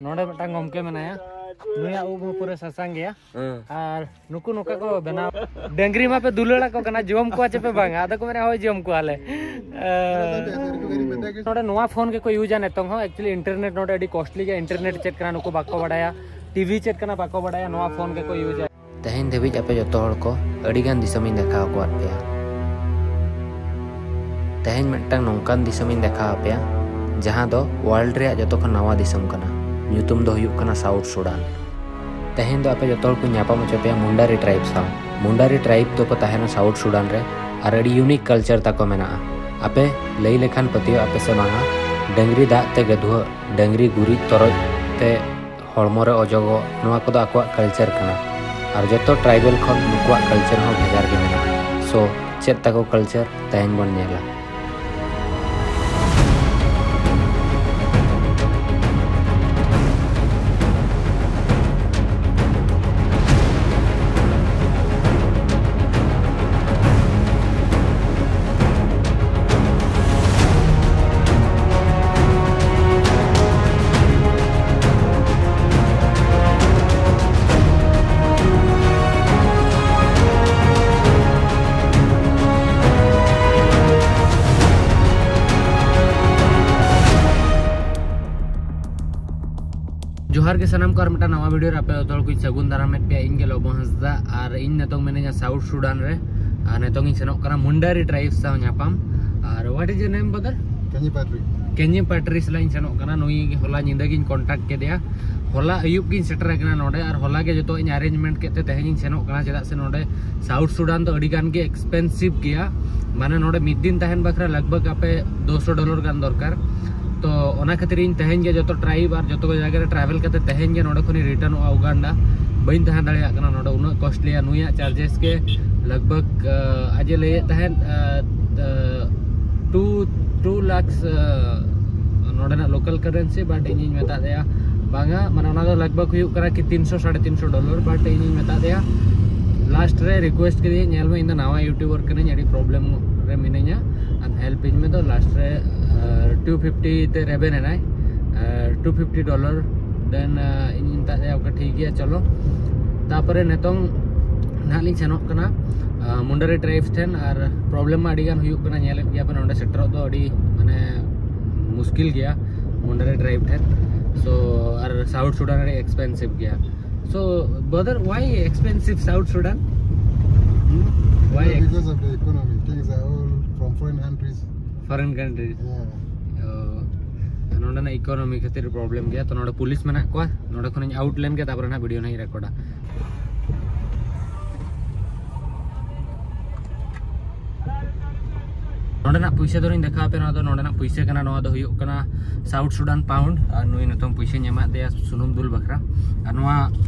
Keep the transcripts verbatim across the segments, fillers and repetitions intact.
ᱱᱚᱰᱮ ᱢᱤᱫᱴᱟᱝ ᱜᱚᱢᱠᱮ ᱢᱮᱱᱟᱭᱟ, ᱱᱩᱭᱟᱜ ᱩᱵ ᱦᱚᱸ ᱯᱩᱨᱟᱹ ᱥᱟᱥᱟᱝ ᱜᱮᱭᱟ᱾ ᱦᱮᱸ᱾ ᱟᱨ ᱱᱩᱠᱩ ᱱᱚᱝᱠᱟ ᱠᱚ ᱵᱮᱱᱟᱣ, ᱰᱟᱹᱝᱨᱤ ᱢᱟᱯᱮ ᱫᱩᱞᱟᱹᱲ ᱟᱠᱚ ᱠᱟᱱᱟ, ᱡᱚᱢ ᱠᱚᱣᱟ ᱪᱮ ᱯᱮ ᱵᱟᱝᱟ? ᱟᱫᱚ ᱠᱚ ᱢᱮᱱᱟ, "ᱦᱳᱭ, ᱡᱚᱢ ᱠᱚᱣᱟᱞᱮ᱾" ᱱᱚᱰᱮ ᱱᱚᱣᱟ ᱯᱷᱳᱱ ᱜᱮᱠᱚ ᱤᱭᱩᱡᱟ ᱱᱤᱛᱚᱝ ᱦᱚᱸ᱾ ᱮᱠᱪᱩᱭᱮᱞᱤ ᱤᱱᱴᱟᱨᱱᱮᱴ ᱱᱚᱰᱮ ᱟᱹᱰᱤ ᱠᱚᱥᱴᱞᱤ ᱜᱮᱭᱟ᱾ ᱤᱱᱴᱟᱨᱱᱮᱴ ᱪᱮᱫ ᱠᱟᱱᱟ ᱱᱩᱠᱩ ᱵᱟᱠᱚ ᱵᱟᱰᱟᱭᱟ, ᱴᱤᱵᱷᱤ ᱪᱮᱫ ᱠᱟᱱᱟ ᱵᱟᱠᱚ ᱵᱟᱰᱟᱭᱟ, ᱱᱚᱣᱟ ᱯᱷᱳᱱ ᱜᱮᱠᱚ ᱤᱭᱩᱡᱟ᱾ ᱛᱮᱦᱮᱧ ᱫᱷᱟᱹᱵᱤᱡ ᱟᱯᱮ ᱡᱚᱛᱚ ᱦᱚᱲ ᱠᱚ ᱟᱹᱰᱤ ᱜᱟᱱ ᱫᱤᱥᱚᱢᱤᱧ ᱫᱮᱠᱷᱟᱣ ᱟᱠᱟᱫ ᱯᱮᱭᱟ᱾ ᱛᱮᱦᱮᱧ ᱢᱤᱫᱴᱟᱝ ᱱᱚᱝᱠᱟᱱ ᱫᱤᱥᱚᱢᱤᱧ ᱫᱮᱠᱷᱟᱣ ᱟᱯᱮᱭᱟ, ᱡᱟᱦᱟᱸ ᱫᱚ ᱣᱟᱨᱞᱰ ᱨᱮᱭᱟᱜ ᱡᱚᱛᱚ ᱠᱷᱚᱱ ᱱᱟᱣᱟ ᱫᱤᱥᱚᱢ ᱠᱟᱱᱟ᱾ ᱧᱩᱛᱩᱢ ᱫᱚ ᱦᱩᱭᱩᱜ ᱠᱟᱱᱟ ᱥᱟᱣᱩᱛᱷ ᱥᱩᱰᱟᱱ᱾ ᱛᱮᱦᱮᱧ ᱫᱚ ᱟᱯᱮ ᱡᱚᱛᱚ ᱦᱚᱲ ᱠᱚᱧ ᱧᱟᱯᱟᱢ ᱦᱚᱪᱚ ᱯᱮᱭᱟ ᱢᱩᱱᱰᱟᱨᱤ ᱴᱨᱟᱭᱤᱵᱽ ᱥᱟᱶ᱾ ᱢᱩᱱᱰᱟᱨᱤ ᱴᱨᱟᱭᱤᱵᱽ ᱫᱚᱠᱚ ᱛᱟᱦᱮᱱᱟ ᱥᱟᱣᱩᱛᱷ ᱥᱩᱰᱟᱱ ᱨᱮ ᱟᱨ ᱟᱹᱰᱤ ᱤᱭᱩᱱᱤᱠ ᱠᱟᱞᱪᱟᱨ ᱛᱟᱠᱚ ᱢᱮᱱᱟᱜᱼᱟ᱾ ᱟᱯᱮ ᱞᱟᱹᱭ ᱞᱮᱠᱷᱟᱱ ᱯᱟᱹᱛᱭᱟᱹᱣ ᱟᱯᱮ ᱥᱮ ᱵᱟᱝᱟ, ᱰᱟᱹᱝᱨᱤ ᱫᱟᱜ ᱛᱮ ᱜᱟᱹᱫᱷᱩᱣᱟᱹᱜ, ᱰᱟᱹᱝᱨᱤ ᱜᱩᱨᱤᱡ ᱛᱚᱨᱚᱡ ᱛᱮ ᱦᱚᱲᱢᱚ ᱨᱮ ᱚᱡᱚᱜᱚᱜ, ᱱᱚᱣᱟ ᱠᱚᱫᱚ ᱟᱠᱚᱣᱟᱜ ᱠᱟᱞᱪᱟᱨ ᱠᱟᱱᱟ᱾ ᱟᱨ ᱡᱚᱛᱚ ᱴᱨᱟᱭᱵᱮᱞ ᱠᱷᱚᱱ ᱱᱩᱠᱩᱣᱟᱜ ᱠᱟᱞᱪᱟᱨ ᱦᱚᱸ ᱵᱷᱮᱜᱟᱨ ᱜᱮ ᱢᱮᱱᱟᱜᱼᱟ᱾ ᱥᱳ, ᱪᱮᱫ ᱛᱟᱠᱚ ᱠᱟᱞᱪᱟᱨ? ᱛᱮᱦᱮᱧ ᱵᱚᱱ ᱧᱮᱞᱟ᱾ ᱡᱚᱦᱟᱨ ᱜᱮ ᱥᱟᱱᱟᱢ ᱠᱚ, ᱟᱨ ᱢᱤᱫᱴᱟᱝ ᱱᱟᱣᱟ ᱵᱷᱤᱰᱤᱭᱳ ᱨᱮ ᱟᱯᱮ ᱡᱚᱛᱚ ᱦᱚᱲ ᱠᱚᱧ ᱥᱟᱹᱜᱩᱱ ᱫᱟᱨᱟᱢᱮᱫ ᱯᱮᱭᱟ᱾ ᱤᱧ ᱜᱮ ᱞᱚᱵᱚ ᱦᱟᱸᱥᱫᱟ, ᱟᱨ ᱤᱧ ᱱᱤᱛᱚᱝ ᱢᱤᱱᱟᱹᱧᱟ ᱥᱟᱣᱩᱛᱷ ᱥᱩᱰᱟᱱ ᱨᱮ᱾ ᱟᱨ ᱱᱤᱛᱚᱝ ᱤᱧ ᱥᱮᱱᱚᱜ ᱠᱟᱱᱟ ᱢᱩᱱᱰᱟᱨᱤ ᱴᱨᱟᱭᱤᱵᱽ ᱥᱟᱶ ᱧᱟᱯᱟᱢ᱾ ᱟᱨ what is your name, brother? ᱠᱮᱧᱤ ᱯᱟᱴᱨᱤ᱾ ᱠᱮᱧᱤ ᱯᱟᱴᱨᱤ ᱥᱟᱞᱟᱜ ᱤᱧ ᱥᱮᱱᱚᱜ ᱠᱟᱱᱟ᱾ ᱱᱩᱭ ᱜᱮ ᱦᱚᱞᱟ ᱧᱤᱫᱟᱹ ᱜᱤᱧ ᱠᱚᱱᱴᱟᱠᱴ ᱠᱮᱫᱮᱭᱟ, ᱦᱚᱞᱟ ᱟᱹᱭᱩᱵ ᱜᱤᱧ ᱥᱮᱴᱮᱨ ᱟᱠᱟᱱᱟ ᱱᱚᱰᱮ, ᱟᱨ ᱦᱚᱞᱟ ᱜᱮ ᱡᱚᱛᱚ ᱤᱧ ᱟᱨᱮᱧᱡᱽᱢᱮᱱᱴ ᱠᱮᱫ ᱛᱮ ᱛᱮᱦᱮᱧ ᱤᱧ ᱥᱮᱱᱚᱜ ᱠᱟᱱᱟ᱾ ᱪᱮᱫᱟᱜ ᱥᱮ ᱱᱚᱰᱮ ᱥᱟᱣᱩᱛᱷ ᱥᱩᱰᱟᱱ ᱫᱚ ᱟᱹᱰᱤ ᱜᱟᱱ ᱜᱮ ᱮᱠᱥᱯᱮᱱᱥᱤᱵᱷ ᱜᱮᱭᱟ, ᱢᱟᱱᱮ ᱱᱚᱰᱮ ᱢᱤᱫ ᱫᱤᱱ ᱛᱟᱦᱮᱱ ᱵᱟᱠᱷᱨᱟ ᱞᱟᱜᱽ ᱵᱷᱟᱜᱽ ᱟᱯᱮ ᱫᱩᱥᱚ ᱰᱚᱞᱟᱨ ᱜᱟᱱ ᱫᱚᱨᱠᱟᱨ᱾ ᱛᱚ ᱚᱱᱟ ᱠᱷᱟᱹᱛᱤᱨ ᱤᱧ ᱛᱮᱦᱮᱧ ᱜᱮ ᱡᱚᱛᱚ ᱴᱨᱟᱭᱤᱵᱽ ᱟᱨ ᱡᱚᱛᱚ ᱡᱟᱭᱜᱟ ᱨᱮ ᱴᱨᱟᱵᱷᱮᱞ ᱠᱟᱛᱮ ᱛᱮᱦᱮᱧ ᱜᱮ ᱱᱚᱰᱮ ᱠᱷᱚᱱᱤᱧ ᱨᱤᱴᱟᱨᱱᱚᱜᱼᱟ ᱩᱜᱟᱱᱰᱟ᱾ ᱵᱟᱹᱧ ᱛᱟᱦᱮᱸ ᱫᱟᱲᱮᱭᱟᱜ ᱠᱟᱱᱟ ᱱᱚᱰᱮ, ᱩᱱᱟᱹᱜ ᱠᱚᱥᱴᱞᱤᱭᱟ᱾ ᱱᱩᱭᱟᱜ ᱪᱟᱨᱡᱮᱥ ᱜᱮ ᱞᱟᱜᱽ ᱵᱷᱟᱜᱽ, ᱟᱡ ᱮ ᱞᱟᱹᱭᱮᱫ ᱛᱟᱦᱮᱸᱫ, ᱴᱩ ᱴᱩ ᱞᱟᱠᱷ ᱱᱚᱰᱮᱱᱟᱜ ᱞᱳᱠᱟᱞ ᱠᱟᱨᱮᱱᱥᱤ, ᱵᱟᱴ ᱤᱧᱤᱧ ᱢᱮᱛᱟᱫ ᱫᱮᱭᱟ ᱵᱟᱝᱟ, ᱢᱟᱱᱮ ᱚᱱᱟ ᱫᱚ ᱞᱟᱜᱽ ᱵᱷᱟᱜᱽ ᱦᱩᱭᱩᱜ ᱠᱟᱱᱟ ᱠᱤ ᱛᱤᱱᱥᱚ ᱥᱟᱲᱮ ᱛᱤᱱᱥᱚ ᱰᱚᱞᱟᱨ᱾ ᱵᱟᱴ ᱤᱧᱤᱧ ᱢᱮᱛᱟᱫ ᱫᱮᱭᱟ ᱞᱟᱥᱴ ᱨᱮ, ᱨᱤᱠᱩᱭᱮᱥᱴ ᱠᱮᱫᱮᱭᱟᱹᱧ, "ᱧᱮᱞ ᱢᱮ, ᱤᱧ ᱫᱚ ᱱᱟᱣᱟ ᱭᱩᱴᱩᱵᱟᱨ ᱠᱟᱹᱱᱟᱹᱧ, ᱟᱹᱰᱤ ᱯᱨᱚᱵᱞᱮᱢ ᱨᱮ ᱢᱤᱱᱟᱹᱧᱟ, ᱟᱢ ᱦᱮᱞᱯ ᱤᱧ ᱢᱮ᱾" ᱛᱚ ᱞᱟᱥᱴ ᱨᱮ ᱴᱩ ᱯᱷᱤᱯᱴᱤ ᱛᱮ ᱨᱮᱵᱮᱱ ᱮᱱᱟᱭ, ᱴᱩ ᱯᱷᱤᱯᱴᱤ ᱰᱚᱞᱟᱨ ᱫᱮᱱ ᱤᱧ ᱢᱮᱛᱟᱫ ᱫᱮᱭᱟ, "ᱳᱠᱮ, ᱴᱷᱤᱠ ᱜᱮᱭᱟ, ᱪᱚᱞᱚ᱾" ᱛᱟᱯᱚᱨᱮ ᱱᱤᱛᱚᱝ ᱱᱟᱦᱟᱜ ᱞᱤᱧ ᱥᱮᱱᱚᱜ ᱠᱟᱱᱟ ᱢᱩᱱᱰᱟᱨᱤ ᱴᱨᱟᱭᱤᱵᱽ ᱴᱷᱮᱱ᱾ ᱟᱨ ᱯᱨᱚᱵᱞᱮᱢ ᱢᱟ ᱟᱹᱰᱤ ᱜᱟᱱ ᱦᱩᱭᱩᱜ ᱠᱟᱱᱟ, ᱧᱮᱞᱮᱫ ᱜᱮᱭᱟ ᱯᱮ, ᱱᱚᱰᱮ ᱥᱮᱴᱮᱨᱚᱜ ᱫᱚ ᱟᱹᱰᱤ ᱢᱟᱱᱮ ᱢᱩᱥᱠᱤᱞ ᱜᱮᱭᱟ ᱢᱩᱱᱰᱟᱨᱤ ᱴᱨᱟᱭᱤᱵᱽ ᱴᱷᱮᱱ᱾ ᱥᱳ ᱟᱨ ᱥᱟᱣᱩᱛᱷ ᱥᱩᱰᱟᱱ ᱟᱹᱰᱤ ᱮᱠᱥᱯᱮᱱᱥᱤᱵᱷ ᱜᱮᱭᱟ᱾ So brother, why expensive South Sudan? Hmm? Why ex- Because of the economy, things are all from foreign countries. Foreign countries. Yeah. ᱱᱚᱰᱮᱱᱟᱜ ᱤᱠᱳᱱᱚᱢᱤ ᱠᱷᱟᱹᱛᱤᱨ ᱯᱨᱚᱵᱞᱮᱢ ᱜᱮᱭᱟ᱾ ᱛᱚ ᱱᱚᱰᱮ ᱯᱩᱞᱤᱥ ᱢᱮᱱᱟᱜ ᱠᱚᱣᱟ, ᱱᱚᱰᱮ ᱠᱷᱚᱱᱤᱧ ᱟᱣᱩᱴ ᱞᱮᱱ ᱜᱮ ᱛᱟᱯᱚᱨᱮ ᱱᱟᱦᱟᱜ ᱵᱷᱤᱰᱤᱭᱳ ᱱᱟᱦᱟᱜ ᱤᱧ ᱨᱮᱠᱚᱨᱰᱟ᱾ ᱱᱚᱰᱮᱱᱟᱜ ᱯᱩᱭᱥᱟᱹ ᱫᱚᱞᱤᱧ ᱫᱮᱠᱷᱟᱣ ᱟᱯᱮ, ᱱᱚᱣᱟ ᱫᱚ ᱱᱚᱰᱮᱱᱟᱜ ᱯᱩᱭᱥᱟᱹ ᱠᱟᱱᱟ, ᱱᱚᱣᱟ ᱫᱚ ᱦᱩᱭᱩᱜ ᱠᱟᱱᱟ ᱥᱟᱣᱩᱛᱷ ᱥᱩᱰᱟᱱ ᱯᱟᱣᱩᱱᱰ᱾ ᱟᱨ ᱱᱩᱭ ᱱᱤᱛᱚᱝ ᱯᱩᱭᱥᱟᱹᱧ ᱮᱢᱟᱫ ᱫᱮᱭᱟ ᱥᱩᱱᱩᱢ ᱫᱩᱞ ᱵᱟᱠᱷᱨᱟ᱾ ᱟᱨ ᱱᱚᱣᱟ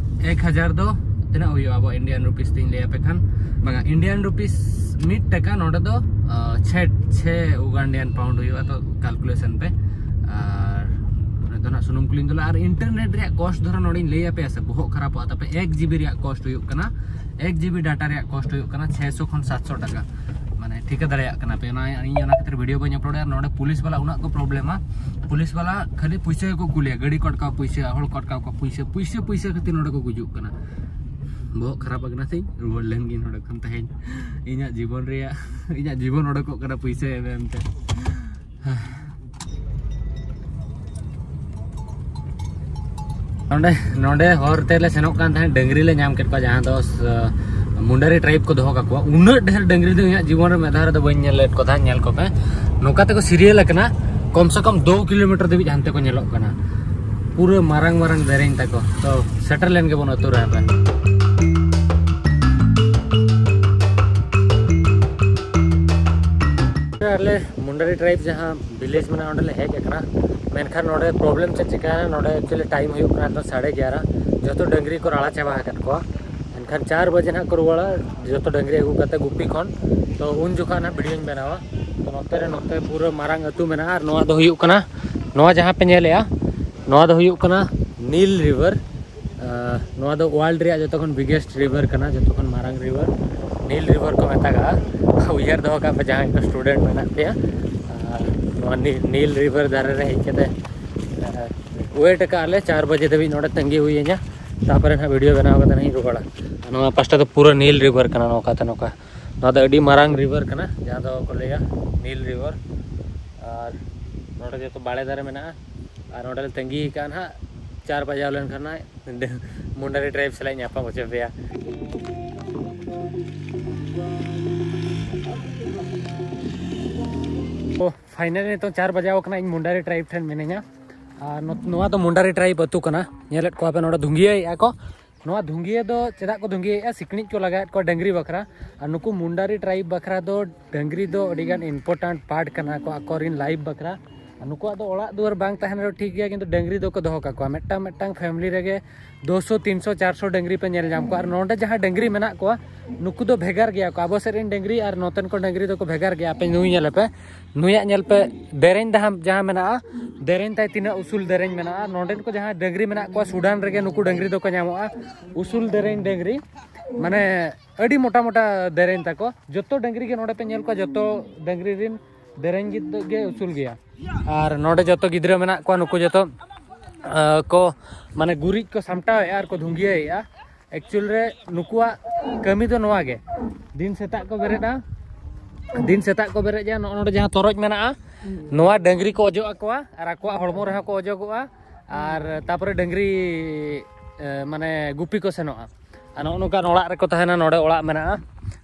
ᱮᱠ ᱦᱟᱡᱟᱨ ᱫᱚ ᱛᱤᱱᱟᱹᱜ ᱦᱩᱭᱩᱜᱼᱟ ᱟᱵᱚ ᱤᱱᱰᱤᱭᱟᱱ ᱨᱩᱯᱤᱥ ᱛᱤᱧ ᱞᱟᱹᱭ ᱟᱯᱮ ᱠᱷᱟᱱ? ᱵᱟᱝᱟ, ᱤᱱᱰᱤᱭᱟᱱ ᱨᱩᱯᱤᱥ ᱢᱤᱫ ᱴᱟᱠᱟ ᱱᱚᱰᱮ ᱫᱚ ᱪᱷᱮ ᱪᱷᱮ ᱩᱜᱟᱱᱰᱤᱭᱟᱱ ᱯᱟᱣᱩᱱᱰ ᱦᱩᱭᱩᱜᱼᱟ᱾ ᱛᱚ ᱠᱟᱞᱠᱩᱞᱮᱥᱚᱱ ᱯᱮ᱾ ᱟᱨ ᱱᱚᱰᱮ ᱫᱚ ᱱᱟᱜ ᱥᱩᱱᱩᱢ ᱠᱚᱞᱤᱧ ᱫᱩᱞᱟ᱾ ᱟᱨ ᱤᱱᱴᱟᱨᱱᱮᱴ ᱨᱮᱭᱟᱜ ᱠᱚᱥᱴ ᱫᱷᱚᱨᱚ ᱱᱚᱰᱮᱧ ᱞᱟᱹᱭ ᱟᱯᱮᱭᱟ ᱥᱮ, ᱵᱚᱦᱚᱜ ᱠᱷᱟᱨᱟᱯᱚᱜᱼᱟ ᱛᱟᱯᱮ᱾ ᱮᱠ ᱡᱤᱵᱤ ᱨᱮᱭᱟᱜ ᱠᱚᱥᱴ ᱦᱩᱭᱩᱜ ᱠᱟᱱᱟ, ᱮᱠ ᱡᱤᱵᱤ ᱰᱟᱴᱟ ᱨᱮᱭᱟᱜ ᱠᱚᱥᱴ ᱦᱩᱭᱩᱜ ᱠᱟᱱᱟ ᱪᱷᱮ ᱥᱚ ᱠᱷᱚᱱ ᱥᱟᱛ ᱥᱚ ᱴᱟᱠᱟ᱾ ᱢᱟᱱᱮ ᱴᱷᱤᱠᱟᱹ ᱫᱟᱲᱮᱭᱟᱜ ᱠᱟᱱᱟ ᱯᱮ, ᱚᱱᱟ ᱤᱧ ᱚᱱᱟ ᱠᱷᱟᱹᱛᱤᱨ ᱵᱷᱤᱰᱤᱭᱳ ᱵᱟᱹᱧ ᱟᱯᱞᱳᱰᱮᱫᱼᱟ᱾ ᱱᱚᱰᱮ ᱯᱩᱞᱤᱥ ᱵᱟᱞᱟ ᱩᱱᱟᱹᱜ ᱠᱚ ᱯᱨᱚᱵᱞᱮᱢᱟ, ᱯᱩᱞᱤᱥ ᱵᱟᱞᱟ ᱠᱷᱟᱹᱞᱤ ᱯᱩᱭᱥᱟᱹ ᱜᱮᱠᱚ ᱠᱩᱞᱤᱭᱟ, ᱜᱟᱹᱰᱤ ᱠᱚ ᱟᱴᱠᱟᱣ ᱠᱚᱣᱟ ᱯᱩᱭᱥᱟᱹ, ᱦᱚᱲ ᱠᱚ ᱟᱴᱠᱟᱣ ᱠᱚᱣᱟ ᱯᱩᱭᱥᱟᱹ, ᱯᱩᱭᱥᱟᱹ ᱯᱩᱭᱥᱟᱹ ᱠᱷᱟᱹᱛᱤᱨ ᱱᱚᱰᱮ ᱠᱚ ᱜᱩᱡᱩᱜ ᱠᱟᱱᱟ᱾ ᱵᱚᱦᱚᱜ ᱠᱷᱟᱨᱟᱯ ᱟᱠᱟᱱᱟ ᱥᱮ, ᱨᱩᱣᱟᱹᱲ ᱞᱮᱱ ᱜᱤᱧ ᱱᱚᱰᱮ ᱠᱷᱚᱱ ᱛᱮᱦᱮᱧ᱾ ᱤᱧᱟᱹᱜ ᱡᱤᱵᱚᱱ ᱨᱮᱭᱟᱜ, ᱤᱧᱟᱹᱜ ᱡᱤᱵᱚᱱ ᱚᱰᱚᱠᱚᱜ ᱠᱟᱱᱟ ᱯᱩᱭᱥᱟᱹ ᱮᱢ ᱮᱢ ᱛᱮ᱾ ᱱᱚᱰᱮ, ᱱᱚᱰᱮ ᱦᱚᱨ ᱛᱮᱞᱮ ᱥᱮᱱᱚᱜ ᱠᱟᱱ ᱛᱟᱦᱮᱸᱫ, ᱰᱟᱹᱝᱨᱤ ᱞᱮ ᱧᱟᱢ ᱠᱮᱫ ᱠᱚᱣᱟ, ᱡᱟᱦᱟᱸ ᱫᱚ, ᱥ-, ᱢᱩᱱᱰᱟᱨᱤ ᱴᱨᱟᱭᱤᱵᱽ ᱠᱚ ᱫᱚᱦᱚ ᱠᱟᱠᱚᱣᱟ᱾ ᱩᱱᱟᱹᱜ ᱰᱷᱮᱨ ᱰᱟᱹᱝᱨᱤ ᱫᱚ ᱤᱧᱟᱹᱜ ᱡᱤᱵᱚᱱ ᱨᱮ ᱢᱤᱫ ᱫᱷᱟᱣ ᱨᱮᱫᱚ ᱵᱟᱹᱧ ᱧᱮᱞ ᱞᱮᱫ ᱠᱚ ᱛᱟᱦᱮᱸᱫ᱾ ᱧᱮᱞ ᱠᱚᱯᱮ, ᱱᱚᱝᱠᱟ ᱛᱮᱠᱚ ᱥᱤᱨᱤᱭᱟᱞ ᱟᱠᱟᱱᱟ, ᱠᱚᱢ ᱥᱮ ᱠᱚᱢ ᱫᱩ ᱠᱤᱞᱳᱢᱤᱴᱟᱨ ᱫᱷᱟᱹᱵᱤᱡ ᱦᱟᱱᱛᱮ ᱠᱚ ᱧᱮᱞᱚᱜ ᱠᱟᱱᱟ, ᱯᱩᱨᱟᱹ ᱢᱟᱨᱟᱝ ᱢᱟᱨᱟᱝ ᱫᱮᱨᱮᱧ ᱛᱟᱠᱚ᱾ ᱛᱚ ᱥᱮᱴᱮᱨ ᱞᱮᱱ ᱜᱮᱵᱚᱱ ᱟᱹᱛᱩ ᱨᱮ ᱦᱟᱯᱮ᱾ ᱟᱞᱮ ᱢᱩᱱᱰᱟᱨᱤ ᱴᱨᱟᱭᱤᱵᱽ ᱡᱟᱦᱟᱸ ᱵᱷᱤᱞᱮᱡᱽ ᱢᱮᱱᱟᱜᱼᱟ, ᱚᱸᱰᱮ ᱞᱮ ᱦᱮᱡ ᱟᱠᱟᱱᱟ᱾ ᱢᱮᱱᱠᱷᱟᱱ ᱱᱚᱰᱮ ᱯᱨᱚᱵᱞᱮᱢ ᱪᱮᱫ ᱪᱤᱠᱟᱹᱭᱮᱱᱟ, ᱱᱚᱰᱮ ᱮᱠᱪᱩᱭᱮᱞᱤ ᱴᱟᱭᱤᱢ ᱦᱩᱭᱩᱜ ᱠᱟᱱᱟ ᱮᱠᱫᱚᱢ ᱥᱟᱲᱮ ᱮᱜᱟᱨᱚ᱾ ᱡᱚᱛᱚ ᱰᱟᱹᱝᱨᱤ ᱠᱚ ᱨᱟᱲᱟ ᱪᱟᱵᱟ ᱟᱠᱟᱫ ᱠᱚᱣᱟ᱾ ᱮᱱᱠᱷᱟᱱ ᱪᱟᱨ ᱵᱟᱡᱮ ᱱᱟᱦᱟᱜ ᱠᱚ ᱨᱩᱣᱟᱹᱲᱟ, ᱡᱚᱛᱚ ᱰᱟᱹᱝᱨᱤ ᱟᱹᱜᱩ ᱠᱟᱛᱮ ᱜᱩᱯᱤ ᱠᱷᱚᱱ᱾ ᱛᱚ ᱩᱱ ᱡᱚᱠᱷᱚᱱ ᱱᱟᱦᱟᱜ ᱵᱷᱤᱰᱤᱭᱳᱧ ᱵᱮᱱᱟᱣᱟ᱾ ᱛᱚ ᱱᱚᱛᱮ ᱨᱮ, ᱱᱚᱛᱮ ᱯᱩᱨᱟᱹ ᱢᱟᱨᱟᱝ ᱟᱹᱛᱩ ᱢᱮᱱᱟᱜᱼᱟ᱾ ᱟᱨ ᱱᱚᱣᱟ ᱫᱚ ᱦᱩᱭᱩᱜ ᱠᱟᱱᱟ, ᱱᱚᱣᱟ ᱡᱟᱦᱟᱸ ᱯᱮ ᱧᱮᱞᱮᱜᱼᱟ, ᱱᱚᱣᱟ ᱫᱚ ᱦᱩᱭᱩᱜ ᱠᱟᱱᱟ ᱱᱤᱞ ᱨᱤᱵᱷᱟᱨ᱾ ᱟᱨ ᱱᱚᱣᱟ ᱫᱚ ᱣᱟᱨᱞᱰ ᱨᱮᱭᱟᱜ ᱡᱚᱛᱚ ᱠᱷᱚᱱ ᱵᱤᱜᱮᱥᱴ ᱨᱤᱵᱷᱟᱨ ᱠᱟᱱᱟ, ᱡᱚᱛᱚ ᱠᱷᱚᱱ ᱢᱟᱨᱟᱝ ᱨᱤᱵᱷᱟᱨ ᱱᱤᱞ ᱨᱤᱵᱷᱟᱨ ᱠᱚ ᱢᱮᱛᱟᱜᱟᱜᱼᱟ᱾ ᱩᱭᱦᱟᱹᱨ ᱫᱚᱦᱚ ᱠᱟᱜ ᱯᱮ, ᱡᱟᱦᱟᱸᱭ ᱠᱚ ᱥᱴᱩᱰᱮᱱᱴ ᱢᱮᱱᱟᱜ ᱯᱮᱭᱟ, ᱟᱨ ᱱᱚᱣᱟ ᱱᱤ-, ᱱᱤᱞ ᱨᱤᱵᱷᱟᱨ ᱫᱷᱟᱨᱮ ᱨᱮ ᱦᱮᱡ ᱠᱟᱛᱮ, ᱟᱨ ᱣᱮᱴ ᱟᱠᱟᱫ ᱞᱮ ᱪᱟᱨ ᱵᱟᱡᱮ ᱫᱷᱟᱹᱵᱤᱡ ᱱᱚᱰᱮ ᱛᱟᱺᱜᱤ ᱦᱩᱭᱟᱹᱧᱟ᱾ ᱛᱟᱨᱯᱚᱨᱮ ᱱᱟᱦᱟᱜ ᱵᱷᱤᱰᱤᱭᱳ ᱵᱮᱱᱟᱣ ᱠᱟᱛᱮ ᱱᱟᱦᱟᱜ ᱤᱧ ᱨᱩᱣᱟᱹᱲᱟ᱾ ᱱᱚᱣᱟ ᱯᱟᱥᱴᱟ ᱫᱚ ᱯᱩᱨᱟᱹ ᱱᱤᱞ ᱨᱤᱵᱷᱟᱨ ᱠᱟᱱᱟ, ᱱᱚᱝᱠᱟᱛᱮ ᱱᱚᱝᱠᱟ᱾ ᱱᱚᱣᱟ ᱫᱚ ᱟᱹᱰᱤ ᱢᱟᱨᱟᱝ ᱨᱤᱵᱷᱟᱨ ᱠᱟᱱᱟ, ᱡᱟᱦᱟᱸ ᱫᱚ ᱠᱚ ᱞᱟᱹᱭᱟ ᱱᱤᱞ ᱨᱤᱵᱷᱟᱨ᱾ ᱟᱨ ᱱᱚᱰᱮ ᱡᱚᱛᱚ ᱵᱟᱲᱮ ᱫᱟᱨᱮ ᱢᱮᱱᱟᱜᱼᱟ᱾ ᱟᱨ ᱱᱚᱰᱮ ᱞᱮ ᱛᱟᱺᱜᱤ ᱟᱠᱟᱫᱼᱟ ᱱᱟᱦᱟᱜ, ᱪᱟᱨ ᱵᱟᱡᱟᱣ ᱞᱮᱱᱠᱷᱟᱱ ᱱᱟᱦᱟᱜ ᱢᱩᱱᱰᱟᱨᱤ ᱴᱨᱟᱭᱤᱵᱽ ᱥᱟᱞᱟᱜ ᱧᱟᱯᱟᱢ ᱦᱚᱪᱚ ᱯᱮᱭᱟ᱾ ᱛᱚ ᱯᱷᱟᱭᱱᱟᱞᱤ ᱱᱤᱛᱚᱝ ᱪᱟᱨ ᱵᱟᱡᱟᱣ ᱠᱟᱱᱟ, ᱤᱧ ᱢᱩᱱᱰᱟᱨᱤ ᱴᱨᱟᱭᱤᱵᱽ ᱴᱷᱮᱱ ᱢᱤᱱᱟᱹᱧᱟ᱾ ᱟᱨ ᱱᱚ-, ᱱᱚᱣᱟ ᱫᱚ ᱢᱩᱱᱰᱟᱨᱤ ᱴᱨᱟᱭᱤᱵᱽ ᱟᱹᱛᱩ ᱠᱟᱱᱟ᱾ ᱧᱮᱞᱮᱫ ᱠᱚᱣᱟ ᱯᱮ ᱱᱚᱰᱮ ᱫᱷᱩᱝᱜᱤᱭᱟᱹᱭᱮᱫᱼᱟ ᱠᱚ᱾ ᱱᱚᱣᱟ ᱫᱷᱩᱝᱜᱤᱭᱟᱹ ᱫᱚ ᱪᱮᱫᱟᱜ ᱠᱚ ᱫᱷᱩᱝᱜᱤᱭᱟᱹᱭᱮᱫᱼᱟ? ᱥᱤᱠᱬᱤᱡ ᱠᱚ ᱞᱟᱜᱟᱣᱮᱫ ᱠᱚᱣᱟ ᱰᱟᱹᱝᱨᱤ ᱵᱟᱠᱷᱨᱟ᱾ ᱟᱨ ᱱᱩᱠᱩ ᱢᱩᱱᱰᱟᱨᱤ ᱴᱨᱟᱭᱤᱵᱽ ᱵᱟᱠᱷᱨᱟ ᱫᱚ ᱰᱟᱹᱝᱨᱤ ᱫᱚ ᱟᱹᱰᱤᱜᱟᱱ ᱤᱢᱯᱚᱨᱴᱮᱱᱴ ᱯᱟᱨᱴ ᱠᱟᱱᱟ ᱠᱚ ᱟᱠᱚᱨᱮᱱ ᱞᱟᱭᱤᱯᱷ ᱵᱟᱠᱷᱨᱟ᱾ ᱟᱨ ᱱᱩᱠᱩᱣᱟᱜ ᱫᱚ ᱚᱲᱟᱜ ᱫᱩᱣᱟᱹᱨ ᱵᱟᱝ ᱛᱟᱦᱮᱱ ᱨᱮᱦᱚᱸ ᱴᱷᱤᱠ ᱜᱮᱭᱟ, ᱠᱤᱱᱛᱩ ᱰᱟᱹᱝᱨᱤ ᱫᱚᱠᱚ ᱫᱚᱦᱚ ᱠᱟᱠᱚᱣᱟ᱾ ᱢᱤᱫᱴᱟᱝ ᱢᱤᱫᱴᱟᱝ ᱯᱷᱮᱢᱤᱞᱤ ᱨᱮᱜᱮ ᱫᱩᱥᱚ, ᱛᱤᱱᱥᱚ, ᱪᱟᱨᱥᱚ ᱰᱟᱹᱝᱨᱤ ᱯᱮ ᱧᱮᱞ ᱧᱟᱢ ᱠᱚᱣᱟ᱾ ᱟᱨ ᱱᱚᱰᱮ ᱡᱟᱦᱟᱸ ᱰᱟᱹᱝᱨᱤ ᱢᱮᱱᱟᱜ ᱠᱚᱣᱟ, ᱱᱩᱠᱩ ᱫᱚ ᱵᱷᱮᱜᱟᱨ ᱜᱮᱭᱟ ᱠᱚ᱾ ᱟᱵᱚ ᱥᱮᱫ ᱨᱮᱱ ᱰᱟᱹᱝᱨᱤ ᱟᱨ ᱱᱚᱛᱮᱱ ᱠᱚ ᱰᱟᱹᱝᱨᱤ ᱫᱚᱠᱚ ᱵᱷᱮᱜᱟᱨ ᱜᱮᱭᱟ᱾ ᱟᱯᱮ ᱱᱩᱭ ᱧᱮᱞᱮ ᱯᱮ, ᱱᱩᱭᱟᱜ ᱧᱮᱞ ᱯᱮ, ᱫᱮᱨᱮᱧ ᱡᱟᱦᱟᱸ, ᱡᱟᱦᱟᱸ ᱢᱮᱱᱟᱜᱼᱟ, ᱫᱮᱨᱮᱧ ᱛᱟᱭ ᱛᱤᱱᱟᱹᱜ ᱩᱥᱩᱞ ᱫᱮᱨᱮᱧ ᱢᱮᱱᱟᱜᱼᱟ᱾ ᱱᱚᱰᱮᱱ ᱠᱚ ᱡᱟᱦᱟᱸ ᱰᱟᱹᱝᱨᱤ ᱢᱮᱱᱟᱜ ᱠᱚᱣᱟ, ᱥᱩᱰᱟᱱ ᱨᱮᱜᱮ ᱱᱩᱠᱩ ᱰᱟᱹᱝᱨᱤ ᱫᱚᱠᱚ ᱧᱟᱢᱚᱜᱼᱟ, ᱩᱥᱩᱞ ᱫᱮᱨᱮᱧ ᱰᱟᱹᱝᱨᱤ, ᱢᱟᱱᱮ ᱟᱹᱰᱤ ᱢᱚᱴᱟ ᱢᱚᱴᱟ ᱫᱮᱨᱮᱧ ᱛᱟᱠᱚ᱾ ᱡᱚᱛᱚ ᱰᱟᱹᱝᱨᱤ ᱜᱮ ᱱᱚᱰᱮ ᱯᱮ ᱧᱮᱞ ᱠᱚᱣᱟ, ᱡᱚᱛᱚ ᱰᱟᱹᱝᱨᱤ ᱨᱮᱱ ᱫᱮᱨᱮᱧ ᱜᱮ ᱜᱮ ᱩᱥᱩᱞ ᱜᱮᱭᱟ᱾ ᱟᱨ ᱱᱚᱰᱮ ᱡᱚᱛᱚ ᱜᱤᱫᱽᱨᱟᱹ ᱢᱮᱱᱟᱜ ᱠᱚᱣᱟ, ᱱᱩᱠᱩ ᱡᱚᱛᱚ, ᱟᱸ, ᱠᱚ, ᱢᱟᱱᱮ, ᱜᱩᱨᱤᱡ ᱠᱚ ᱥᱟᱢᱴᱟᱣᱮᱫᱼᱟ ᱟᱨ ᱠᱚ ᱫᱷᱩᱝᱜᱤᱭᱟᱹᱭᱮᱫᱼᱟ᱾ ᱮᱠᱪᱩᱭᱮᱞ ᱨᱮ ᱱᱩᱠᱩᱣᱟᱜ ᱠᱟᱹᱢᱤ ᱫᱚ ᱱᱚᱣᱟ ᱜᱮ᱾ ᱫᱤᱱ ᱥᱮᱛᱟᱜ ᱠᱚ ᱵᱮᱨᱮᱫᱼᱟ, ᱫᱤᱱ ᱥᱮᱛᱟᱜ ᱠᱚ ᱵᱮᱨᱮᱫᱼᱟ, ᱱᱚᱜᱼᱚ ᱱᱚᱰᱮ ᱡᱟᱦᱟᱸ ᱛᱚᱨᱚᱡ ᱢᱮᱱᱟᱜᱼᱟ, ᱱᱚᱣᱟ ᱰᱟᱹᱝᱨᱤ ᱠᱚ ᱚᱡᱚᱜ ᱟᱠᱚᱣᱟ ᱟᱨ ᱟᱠᱚᱣᱟᱜ ᱦᱚᱲᱢᱚ ᱨᱮᱦᱚᱸ ᱠᱚ ᱚᱡᱚᱜᱚᱜᱼᱟ᱾ ᱟᱨ ᱛᱟᱯᱚᱨᱮ ᱰᱟᱹᱝᱨᱤ, ᱮ, ᱢᱟᱱᱮ, ᱜᱩᱯᱤ ᱠᱚ ᱥᱮᱱᱚᱜᱼᱟ᱾ ᱟᱨ ᱱᱚᱜᱼᱚ ᱱᱚᱝᱠᱟᱱ ᱚᱲᱟᱜ ᱨᱮᱠᱚ ᱛᱟᱦᱮᱱᱟ᱾ ᱱᱚᱰᱮ ᱚᱲᱟᱜ ᱢᱮᱱᱟᱜᱼᱟ᱾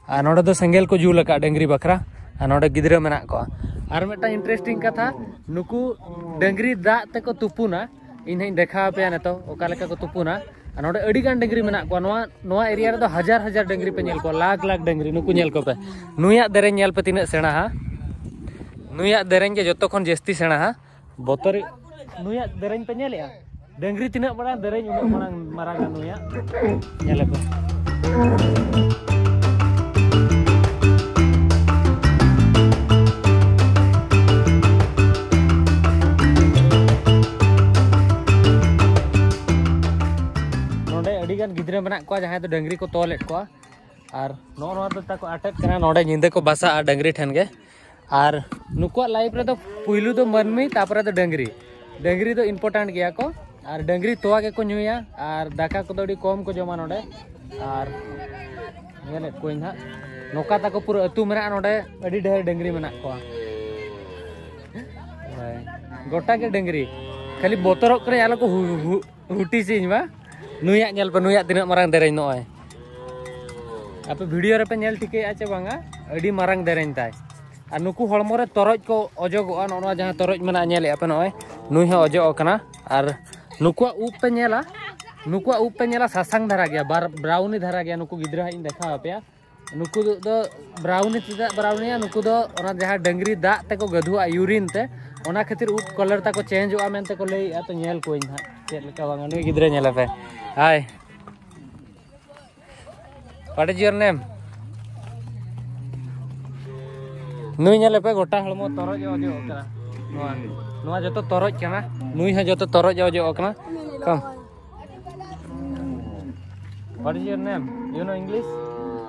ᱟᱨ ᱱᱚᱰᱮ ᱫᱚ ᱥᱮᱸᱜᱮᱞ ᱠᱚ ᱡᱩᱞ ᱟᱠᱟᱫ ᱰᱟᱹᱝᱨᱤ ᱵᱟᱠᱷᱨᱟ᱾ ᱟᱨ ᱱᱚᱰᱮ ᱜᱤᱫᱽᱨᱟᱹ ᱢᱮᱱᱟᱜ ᱠᱚᱣᱟ᱾ ᱟᱨ ᱢᱤᱫᱴᱟᱝ ᱤᱱᱴᱟᱨᱮᱥᱴᱤᱝ ᱠᱟᱛᱷᱟ, ᱱᱩᱠᱩ ᱰᱟᱹᱝᱨᱤ ᱫᱟᱜ ᱛᱮᱠᱚ ᱛᱩᱯᱩᱱᱟ᱾ ᱤᱧ ᱦᱟᱸᱜ ᱤᱧ ᱫᱮᱠᱷᱟᱣ ᱟᱯᱮᱭᱟ ᱱᱤᱛᱚᱜ ᱚᱠᱟ ᱞᱮᱠᱟ ᱠᱚ ᱛᱩᱯᱩᱱᱟ᱾ ᱟᱨ ᱱᱚᱰᱮ ᱟᱹᱰᱤ ᱜᱟᱱ ᱰᱟᱹᱝᱨᱤ ᱢᱮᱱᱟᱜ ᱠᱚᱣᱟ᱾ ᱱᱚᱣᱟ, ᱱᱚᱣᱟ ᱮᱨᱤᱭᱟ ᱨᱮᱫᱚ ᱦᱟᱡᱟᱨ ᱦᱟᱡᱟᱨ ᱰᱟᱹᱝᱨᱤ ᱯᱮ ᱧᱮᱞ ᱠᱚᱣᱟ, ᱞᱟᱠᱷ ᱞᱟᱠᱷ ᱰᱟᱹᱝᱨᱤ᱾ ᱱᱩᱠᱩ ᱧᱮᱞ ᱠᱚᱯᱮ, ᱱᱩᱭᱟᱜ ᱫᱮᱨᱮᱧ ᱧᱮᱞ ᱯᱮ ᱛᱤᱱᱟᱹᱜ ᱥᱮᱬᱟ ᱦᱟ᱾ ᱱᱩᱭᱟᱜ ᱫᱮᱨᱮᱧ ᱜᱮ ᱡᱚᱛᱚ ᱠᱷᱚᱱ ᱡᱟᱹᱥᱛᱤ ᱥᱮᱬᱟ ᱦᱟ᱾ ᱵᱚᱛᱚᱨ, ᱱᱩᱭᱟᱜ ᱫᱮᱨᱮᱧ ᱯᱮ ᱧᱮᱞᱮᱜᱼᱟ? ᱰᱟᱹᱝᱨᱤ ᱛᱤᱱᱟᱹᱜ ᱢᱟᱨᱟᱝ ᱫᱮᱨᱮᱧ, ᱩᱱᱟᱹᱜ ᱢᱟᱨᱟᱝ, ᱢᱟᱨᱟᱝᱟ ᱱᱩᱭᱟᱜ᱾ ᱧᱮᱞ ᱟᱯᱮ᱾ ᱱᱚᱰᱮ ᱟᱹᱰᱤ ᱜᱟᱱ ᱜᱤᱫᱽᱨᱟᱹ ᱢᱮᱱᱟᱜ ᱠᱚᱣᱟ, ᱡᱟᱦᱟᱸᱭ ᱫᱚ ᱰᱟᱹᱝᱨᱤ ᱠᱚ ᱛᱚᱞᱮᱫ ᱠᱚᱣᱟ᱾ ᱟᱨ ᱱᱚᱜᱼᱚ ᱱᱚᱣᱟ ᱫᱚ ᱛᱟᱠᱚ ᱟᱴᱮᱫ ᱠᱟᱱᱟ, ᱱᱚᱰᱮ ᱧᱤᱫᱟᱹ ᱠᱚ ᱵᱟᱥᱟᱜᱼᱟ ᱰᱟᱹᱝᱨᱤ ᱴᱷᱮᱱ ᱜᱮ᱾ ᱟᱨ ᱱᱩᱠᱩᱣᱟᱜ ᱞᱟᱭᱤᱯᱷ ᱨᱮᱫᱚ ᱯᱩᱭᱞᱩ ᱫᱚ ᱢᱟᱹᱱᱢᱤ, ᱛᱟᱨᱯᱚᱨᱮ ᱫᱚ ᱰᱟᱹᱝᱨᱤ᱾ ᱰᱟᱹᱝᱨᱤ ᱫᱚ ᱤᱢᱯᱚᱨᱴᱮᱱᱴ ᱜᱮᱭᱟ ᱠᱚ, ᱟᱨ ᱰᱟᱹᱝᱨᱤ ᱛᱚᱣᱟ ᱜᱮᱠᱚ ᱧᱩᱭᱟ, ᱟᱨ ᱫᱟᱠᱟ ᱠᱚᱫᱚ ᱟᱹᱰᱤ ᱠᱚᱢ ᱠᱚ ᱡᱚᱢᱟ ᱱᱚᱰᱮ᱾ ᱟᱨ ᱧᱮᱞᱮᱫ ᱠᱚᱣᱟᱧ ᱦᱟᱸᱜ, ᱱᱚᱝᱠᱟ ᱛᱟᱠᱚ ᱯᱩᱨᱟᱹ ᱟᱹᱛᱩ ᱢᱮᱱᱟᱜᱼᱟ ᱱᱚᱰᱮ, ᱟᱹᱰᱤ ᱰᱷᱮᱨ ᱰᱟᱹᱝᱨᱤ ᱢᱮᱱᱟᱜ ᱠᱚᱣᱟ᱾ ᱦᱳᱭ, ᱜᱚᱴᱟ ᱜᱮ ᱰᱟᱹᱝᱨᱤ, ᱠᱷᱟᱹᱞᱤ ᱵᱚᱛᱚᱨᱚᱜ ᱠᱟᱹᱱᱟᱹᱧ ᱟᱞᱚ ᱠᱚ ᱦᱩ- ᱦᱩ- ᱦᱩᱴᱤᱡᱤᱧ ᱢᱟ᱾ ᱱᱩᱭᱟᱜ ᱧᱮᱞ ᱯᱮ, ᱱᱩᱭᱟᱜ ᱛᱤᱱᱟᱹᱜ ᱢᱟᱨᱟᱝ ᱫᱮᱨᱮᱧ ᱱᱚᱜᱼᱚᱭ᱾ ᱟᱯᱮ ᱵᱷᱤᱰᱤᱭᱳ ᱨᱮᱯᱮ ᱧᱮᱞ ᱴᱷᱤᱠᱟᱹᱭᱮᱫᱼᱟ ᱪᱮ ᱵᱟᱝᱟ? ᱟᱹᱰᱤ ᱢᱟᱨᱟᱝ ᱫᱮᱨᱮᱧ ᱛᱟᱭ᱾ ᱟᱨ ᱱᱩᱠᱩ ᱦᱚᱲᱢᱚ ᱨᱮ ᱛᱚᱨᱚᱡ ᱠᱚ ᱚᱡᱚᱜᱚᱜᱼᱟ, ᱱᱚᱜᱼᱚ ᱱᱚᱣᱟ ᱡᱟᱦᱟᱸ ᱛᱚᱨᱚᱡ ᱢᱮᱱᱟᱜᱼᱟ, ᱧᱮᱞᱮᱫᱼᱟ ᱯᱮ ᱱᱚᱜᱼᱚᱭ, ᱱᱩᱭ ᱦᱚᱸ ᱚᱡᱚᱜ ᱟᱠᱟᱱᱟ᱾ ᱟᱨ ᱱᱩᱠᱩᱣᱟᱜ ᱩᱵ ᱯᱮ ᱧᱮᱞᱟ, ᱱᱩᱠᱩᱣᱟᱜ ᱩᱵ ᱯᱮ ᱧᱮᱞᱟ, ᱥᱟᱥᱟᱝ ᱫᱷᱟᱨᱟ ᱜᱮᱭᱟ, ᱵᱟᱨ ᱵᱨᱟᱣᱱᱤ ᱫᱷᱟᱨᱟ ᱜᱮᱭᱟ᱾ ᱱᱩᱠᱩ ᱜᱤᱫᱽᱨᱟᱹ ᱦᱟᱸᱜ ᱤᱧ ᱫᱮᱠᱷᱟᱣ ᱟᱯᱮᱭᱟ᱾ ᱱᱩᱠᱩ ᱫᱚ, ᱫᱚ ᱵᱨᱟᱣᱱᱤ ᱪᱮᱫᱟᱜ ᱵᱨᱟᱣᱱᱤᱭᱟ? ᱱᱩᱠᱩ ᱫᱚ ᱚᱱᱟ ᱡᱟᱦᱟᱸ ᱰᱟᱹᱝᱨᱤ ᱫᱟᱜ ᱛᱮᱠᱚ ᱜᱟᱹᱫᱷᱩᱣᱟᱜᱼᱟ, ᱤᱭᱩᱨᱤᱱ ᱛᱮ, ᱚᱱᱟ ᱠᱷᱟᱹᱛᱤᱨ ᱩᱵ ᱠᱟᱞᱟᱨ ᱛᱟᱠᱚ ᱪᱮᱧᱡᱚᱜᱼᱟ ᱢᱮᱱᱛᱮ ᱠᱚ ᱞᱟᱹᱭᱮᱫᱼᱟ᱾ ᱛᱚ ᱧᱮᱞ ᱠᱚᱣᱟᱧ ᱦᱟᱸᱜ ᱪᱮᱫ ᱞᱮᱠᱟ ᱵᱟᱝᱟ᱾ ᱱᱩᱭ ᱜᱤᱫᱽᱨᱟᱹ ᱧᱮᱞᱮ ᱯᱮ᱾ Hi. What is your name? ᱱᱩᱭ ᱧᱮᱞᱮ ᱯᱮ, ᱜᱚᱴᱟ ᱦᱚᱲᱢᱚ ᱛᱚᱨᱚᱡ ᱚᱡᱚᱜ ᱠᱟᱱᱟ᱾ ᱱᱚᱣᱟ, ᱱᱚᱣᱟ ᱡᱚᱛᱚ ᱛᱚᱨᱚᱡ ᱠᱟᱱᱟ, ᱱᱩᱭ ᱦᱚᱸ ᱡᱚᱛᱚ ᱛᱚᱨᱚᱡ ᱚᱡᱚᱜ ᱠᱟᱱᱟ᱾ Come. What is your name? You know English?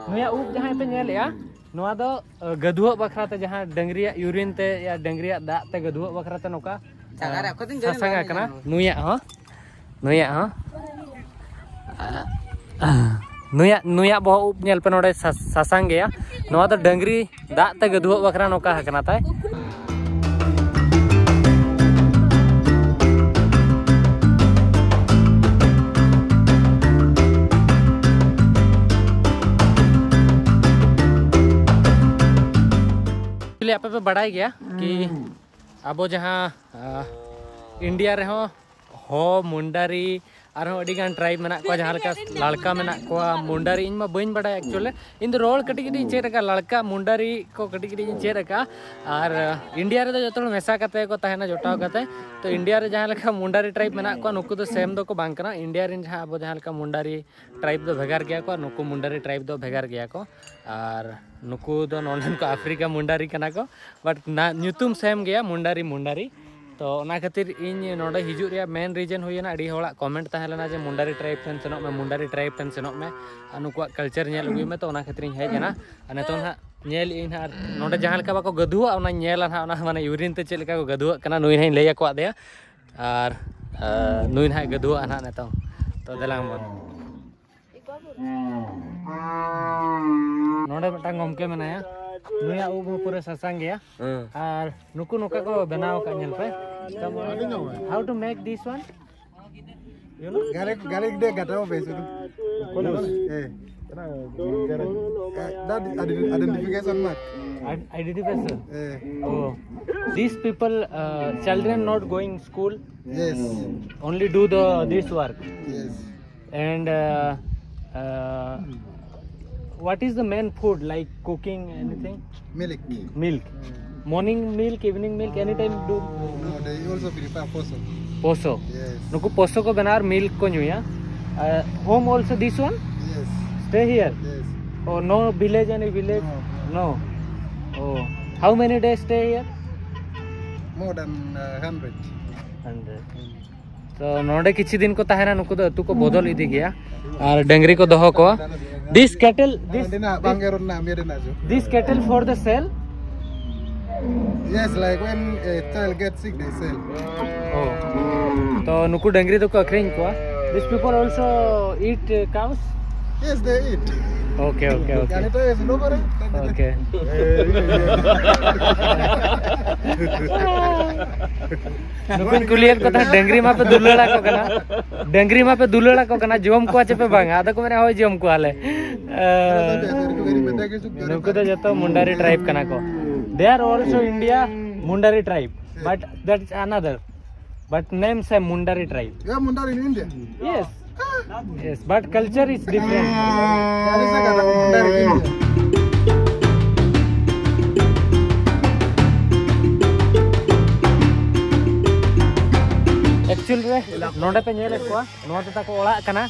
ᱱᱩᱭᱟᱜ ᱩᱵ ᱡᱟᱦᱟᱸᱭ ᱯᱮ ᱧᱮᱞᱮᱜᱼᱟ, ᱱᱚᱣᱟ ᱫᱚ, ᱟᱹ, ᱜᱟᱹᱫᱷᱩᱣᱟᱹᱜ ᱵᱟᱠᱷᱨᱟ ᱛᱮ, ᱡᱟᱦᱟᱸ ᱰᱟᱹᱝᱨᱤᱭᱟᱜ ᱤᱭᱩᱨᱤᱱ ᱛᱮ ᱭᱟ ᱰᱟᱹᱝᱨᱤᱭᱟᱜ ᱫᱟᱜ ᱛᱮ ᱜᱟᱹᱫᱷᱩᱣᱟᱹᱜ ᱵᱟᱠᱷᱨᱟ ᱛᱮ ᱱᱚᱝᱠᱟ, ᱡᱟᱭᱜᱟ ᱨᱮ ᱟᱹ, ᱟᱠᱚ ᱫᱤᱱ ᱫᱚ ᱥᱟᱥᱟᱝ ᱵᱟᱝ ᱟᱠᱟᱱᱟ᱾ ᱧᱟᱢᱚᱜᱼᱟ᱾ ᱱᱩᱭᱟᱜ ᱦᱚᱸ, ᱱᱩᱭᱟᱜ ᱦᱚᱸ, ᱱᱩᱭᱟᱜ, ᱱᱩᱭᱟᱜ ᱵᱚᱦᱚᱜ ᱩᱵ ᱧᱮᱞ ᱯᱮ ᱱᱚᱰᱮ ᱥᱟ-, ᱥᱟᱥᱟᱝ ᱜᱮᱭᱟ᱾ ᱱᱚᱣᱟ ᱫᱚ ᱰᱟᱹᱝᱨᱤ ᱫᱟᱜ ᱛᱮ ᱜᱟᱹᱫᱷᱩᱣᱟᱹᱜ ᱵᱟᱠᱷᱨᱟ ᱱᱚᱝᱠᱟ ᱟᱠᱟᱱᱟ ᱛᱟᱭ᱾ Actually, ᱟᱯᱮ ᱯᱮ ᱵᱟᱲᱟᱭ ᱜᱮᱭᱟ ᱠᱤ ᱟᱵᱚ ᱡᱟᱦᱟᱸ, ᱟᱦ, ᱤᱱᱰᱤᱭᱟ ᱨᱮᱦᱚᱸ ᱦᱳ, ᱢᱩᱱᱰᱟᱨᱤ, ᱟᱨᱦᱚᱸ ᱟᱹᱰᱤ ᱜᱟᱱ ᱴᱨᱟᱭᱤᱵᱽ ᱢᱮᱱᱟᱜ ᱠᱚᱣᱟ, ᱡᱟᱦᱟᱸ ᱞᱮᱠᱟ ᱞᱟᱲᱠᱟ ᱢᱮᱱᱟᱜ ᱠᱚᱣᱟ, ᱢᱩᱱᱰᱟᱨᱤ, ᱤᱧ ᱢᱟ ᱵᱟᱹᱧ ᱵᱟᱲᱟᱭᱟ actually᱾ ᱤᱧ ᱫᱚ ᱨᱚᱲ ᱠᱟᱹᱴᱤᱡ ᱠᱟᱹᱴᱤᱡ ᱤᱧ ᱪᱮᱫ ᱟᱠᱟᱫᱼᱟ, ᱞᱟᱲᱠᱟ, ᱢᱩᱱᱰᱟᱨᱤ ᱠᱚ ᱠᱟᱹᱴᱤᱡ ᱠᱟᱹᱴᱤᱡ ᱤᱧ ᱪᱮᱫ ᱟᱠᱟᱫᱼᱟ᱾ ᱟᱨ, ᱟᱦ, ᱤᱱᱰᱤᱭᱟ ᱨᱮᱫᱚ ᱡᱚᱛᱚ ᱦᱚᱲ ᱢᱮᱥᱟ ᱠᱟᱛᱮ ᱠᱚ ᱛᱟᱦᱮᱱᱟ, ᱡᱚᱴᱟᱣ ᱠᱟᱛᱮ᱾ ᱛᱚ ᱤᱱᱰᱤᱭᱟ ᱨᱮ ᱡᱟᱦᱟᱸ ᱞᱮᱠᱟ ᱢᱩᱱᱰᱟᱨᱤ ᱴᱨᱟᱭᱤᱵᱽ ᱢᱮᱱᱟᱜ ᱠᱚᱣᱟ, ᱱᱩᱠᱩ ᱫᱚ ᱥᱮᱢ ᱫᱚᱠᱚ ᱵᱟᱝ ᱠᱟᱱᱟ᱾ ᱤᱱᱰᱤᱭᱟ ᱨᱮᱱ ᱡᱟᱦᱟᱸ ᱟᱵᱚ ᱡᱟᱦᱟᱸ ᱞᱮᱠᱟ ᱢᱩᱱᱰᱟᱨᱤ ᱴᱨᱟᱭᱤᱵᱽ ᱫᱚ ᱵᱷᱮᱜᱟᱨ ᱜᱮᱭᱟ ᱠᱚ, ᱱᱩᱠᱩ ᱢᱩᱱᱰᱟᱨᱤ ᱴᱨᱟᱭᱤᱵᱽ ᱫᱚ ᱵᱷᱮᱜᱟᱨ ᱜᱮᱭᱟ ᱠᱚ᱾ ᱟᱨ ᱱᱩᱠᱩ ᱫᱚ ᱱᱚᱰᱮᱱ ᱠᱚ ᱟᱯᱷᱨᱤᱠᱟ ᱢᱩᱱᱰᱟᱨᱤ ᱠᱟᱱᱟ ᱠᱚ, but ᱱᱟ-, ᱧᱩᱛᱩᱢ ᱥᱮᱢ ᱜᱮᱭᱟ, ᱢᱩᱱᱰᱟᱨᱤ, ᱢᱩᱱᱰᱟᱨᱤ᱾ ᱛᱚ ᱚᱱᱟ ᱠᱷᱟᱹᱛᱤᱨ ᱤᱧ ᱱᱚᱰᱮ ᱦᱤᱡᱩᱜ ᱨᱮᱭᱟᱜ ᱢᱮᱱ ᱨᱤᱡᱮᱱ ᱦᱩᱭᱮᱱᱟ, ᱟᱹᱰᱤ ᱦᱚᱲᱟᱜ ᱠᱚᱢᱮᱱᱴ ᱛᱟᱦᱮᱸ ᱞᱮᱱᱟ ᱡᱮ ᱢᱩᱱᱰᱟᱨᱤ ᱴᱨᱟᱭᱤᱵᱽ ᱴᱷᱮᱱ ᱥᱮᱱᱚᱜ ᱢᱮ, ᱢᱩᱱᱰᱟᱨᱤ ᱴᱨᱟᱭᱤᱵᱽ ᱴᱷᱮᱱ ᱥᱮᱱᱚᱜ ᱢᱮ ᱟᱨ ᱱᱩᱠᱩᱣᱟᱜ ᱠᱟᱞᱪᱟᱨ ᱧᱮᱞ ᱟᱹᱜᱩᱭ ᱢᱮ᱾ ᱛᱚ ᱚᱱᱟ ᱠᱷᱟᱹᱛᱤᱨ ᱤᱧ ᱦᱮᱡ ᱮᱱᱟ᱾ ᱟᱨ ᱱᱤᱛᱚᱝ ᱦᱟᱸᱜ ᱧᱮᱞ ᱤᱧ ᱦᱟᱸᱜ, ᱟᱨ ᱱᱚᱰᱮ ᱡᱟᱦᱟᱸ ᱞᱮᱠᱟ ᱵᱟᱠᱚ ᱜᱟᱹᱫᱷᱩᱣᱟᱜ, ᱚᱱᱟᱧ ᱧᱮᱞᱟ ᱦᱟᱸᱜ, ᱚᱱᱟ ᱢᱟᱱᱮ ᱤᱭᱩᱨᱤᱱ ᱛᱮ ᱪᱮᱫ ᱞᱮᱠᱟ ᱠᱚ ᱜᱟᱹᱫᱷᱩᱣᱟᱜ ᱠᱟᱱᱟ, ᱱᱩᱭ ᱦᱟᱸᱜ ᱤᱧ ᱞᱟᱹᱭ ᱟᱠᱚᱣᱟᱫ ᱫᱮᱭᱟ᱾ ᱟᱨ ᱱᱩᱭ ᱱᱟᱦᱟᱜ ᱜᱟᱹᱫᱩᱣᱟᱜ ᱱᱟᱦᱟᱜ ᱱᱤᱛᱚᱝ᱾ ᱛᱚ ᱫᱮᱞᱟᱝ ᱵᱚᱱ᱾ ᱱᱚᱰᱮ ᱢᱤᱫᱴᱟᱝ ᱜᱚᱢᱠᱮ ᱢᱮᱱᱟᱭᱟ, ᱱᱩᱭᱟᱜ ᱩᱵ ᱦᱚᱸ ᱯᱩᱨᱟᱹ ᱥᱟᱥᱟᱝ ᱜᱮᱭᱟ᱾ ᱟᱨ ᱱᱩᱠᱩ ᱱᱚᱝᱠᱟ ᱠᱚ ᱵᱮᱱᱟᱣ ᱟᱠᱟᱫ, ᱧᱮᱞ ᱯᱮ᱾ How to make this one? You know? Garik, garik de gata ho besu. Eh. Eh, that ident- identification mark. Identification. Eh. Oh, these people, uh, children not going school. Yes. Only do the this work. Yes. And uh, uh, what is the main food, like cooking, anything? Milk. Milk. Morning milk, evening milk, anytime do? No, they also prefer poso. Poso. Yes. ᱱᱩᱠᱩ ᱯᱳᱥᱳ ᱠᱚ ᱵᱮᱱᱟᱣ ᱟᱨ milk ᱠᱚ ᱧᱩᱭᱟ᱾ Uh, home also this one? Yes. Stay here? Yes. Oh, no village, any village? No. No. Oh, how many days stay here? More than uh, hundred. Hundred. ᱛᱚ ᱱᱚᱰᱮ ᱠᱤᱪᱷᱩ ᱫᱤᱱ ᱠᱚ ᱛᱟᱦᱮᱱᱟ, ᱱᱩᱠᱩ ᱫᱚ ᱟᱹᱛᱩ ᱠᱚ ᱵᱚᱫᱚᱞ ᱤᱫᱤ ᱜᱮᱭᱟ᱾ ᱟᱨ ᱰᱟᱹᱝᱨᱤ ᱠᱚ ᱫᱚᱦᱚ ᱠᱚᱣᱟ᱾ This cattle, this, ᱚᱸᱰᱮᱱᱟᱜ ᱵᱟᱝ ᱮᱨᱚᱜ ᱨᱮᱱᱟᱜ ᱢᱮᱨᱮᱱᱟᱜ ᱡᱚ᱾ This cattle for the sale? Yes, like when a child gets sick, they sell. Oh. ᱛᱚ ᱱᱩᱠᱩ ᱰᱟᱹᱝᱨᱤ ᱫᱚᱠᱚ ᱟᱹᱠᱷᱨᱤᱧ ᱠᱚᱣᱟ᱾ These people also eat uh, cows? Yes, they eat. Okay, okay, okay. Ganito es no pare. Okay. ᱱᱩᱠᱩᱧ ᱠᱩᱞᱤᱭᱮᱫ ᱠᱚ ᱛᱟᱦᱮᱸᱫ, ᱰᱟᱹᱝᱨᱤ ᱢᱟᱯᱮ ᱫᱩᱞᱟᱹᱲ ᱟᱠᱚ ᱠᱟᱱᱟ, ᱰᱟᱹᱝᱨᱤ ᱢᱟᱯᱮ ᱫᱩᱞᱟᱹᱲ ᱟᱠᱚ ᱠᱟᱱᱟ, ᱡᱚᱢ ᱠᱚᱣᱟ ᱪᱮ ᱯᱮ ᱵᱟᱝᱟ? ᱟᱫᱚ ᱠᱚ ᱢᱮᱱᱟ, "ᱦᱳᱭ, ᱡᱚᱢ ᱠᱚᱣᱟᱞᱮ᱾" ᱱᱩᱠᱩ ᱫᱚ ᱡᱚᱛᱚ ᱢᱩᱱᱰᱟᱨᱤ tribe ᱠᱟᱱᱟ ᱠᱚ᱾ They are also India Mundari tribe, but that's another. But name same Mundari tribe. Yeah, Mundari in India. Yes. Yes, but culture is different. That is the Mundari in India. Actual ᱨᱮ ᱱᱚᱰᱮ ᱯᱮ ᱧᱮᱞᱮᱫ ᱠᱚᱣᱟ, ᱱᱚᱣᱟ ᱫᱚ ᱛᱟᱠᱚ ᱚᱲᱟᱜ ᱠᱟᱱᱟ᱾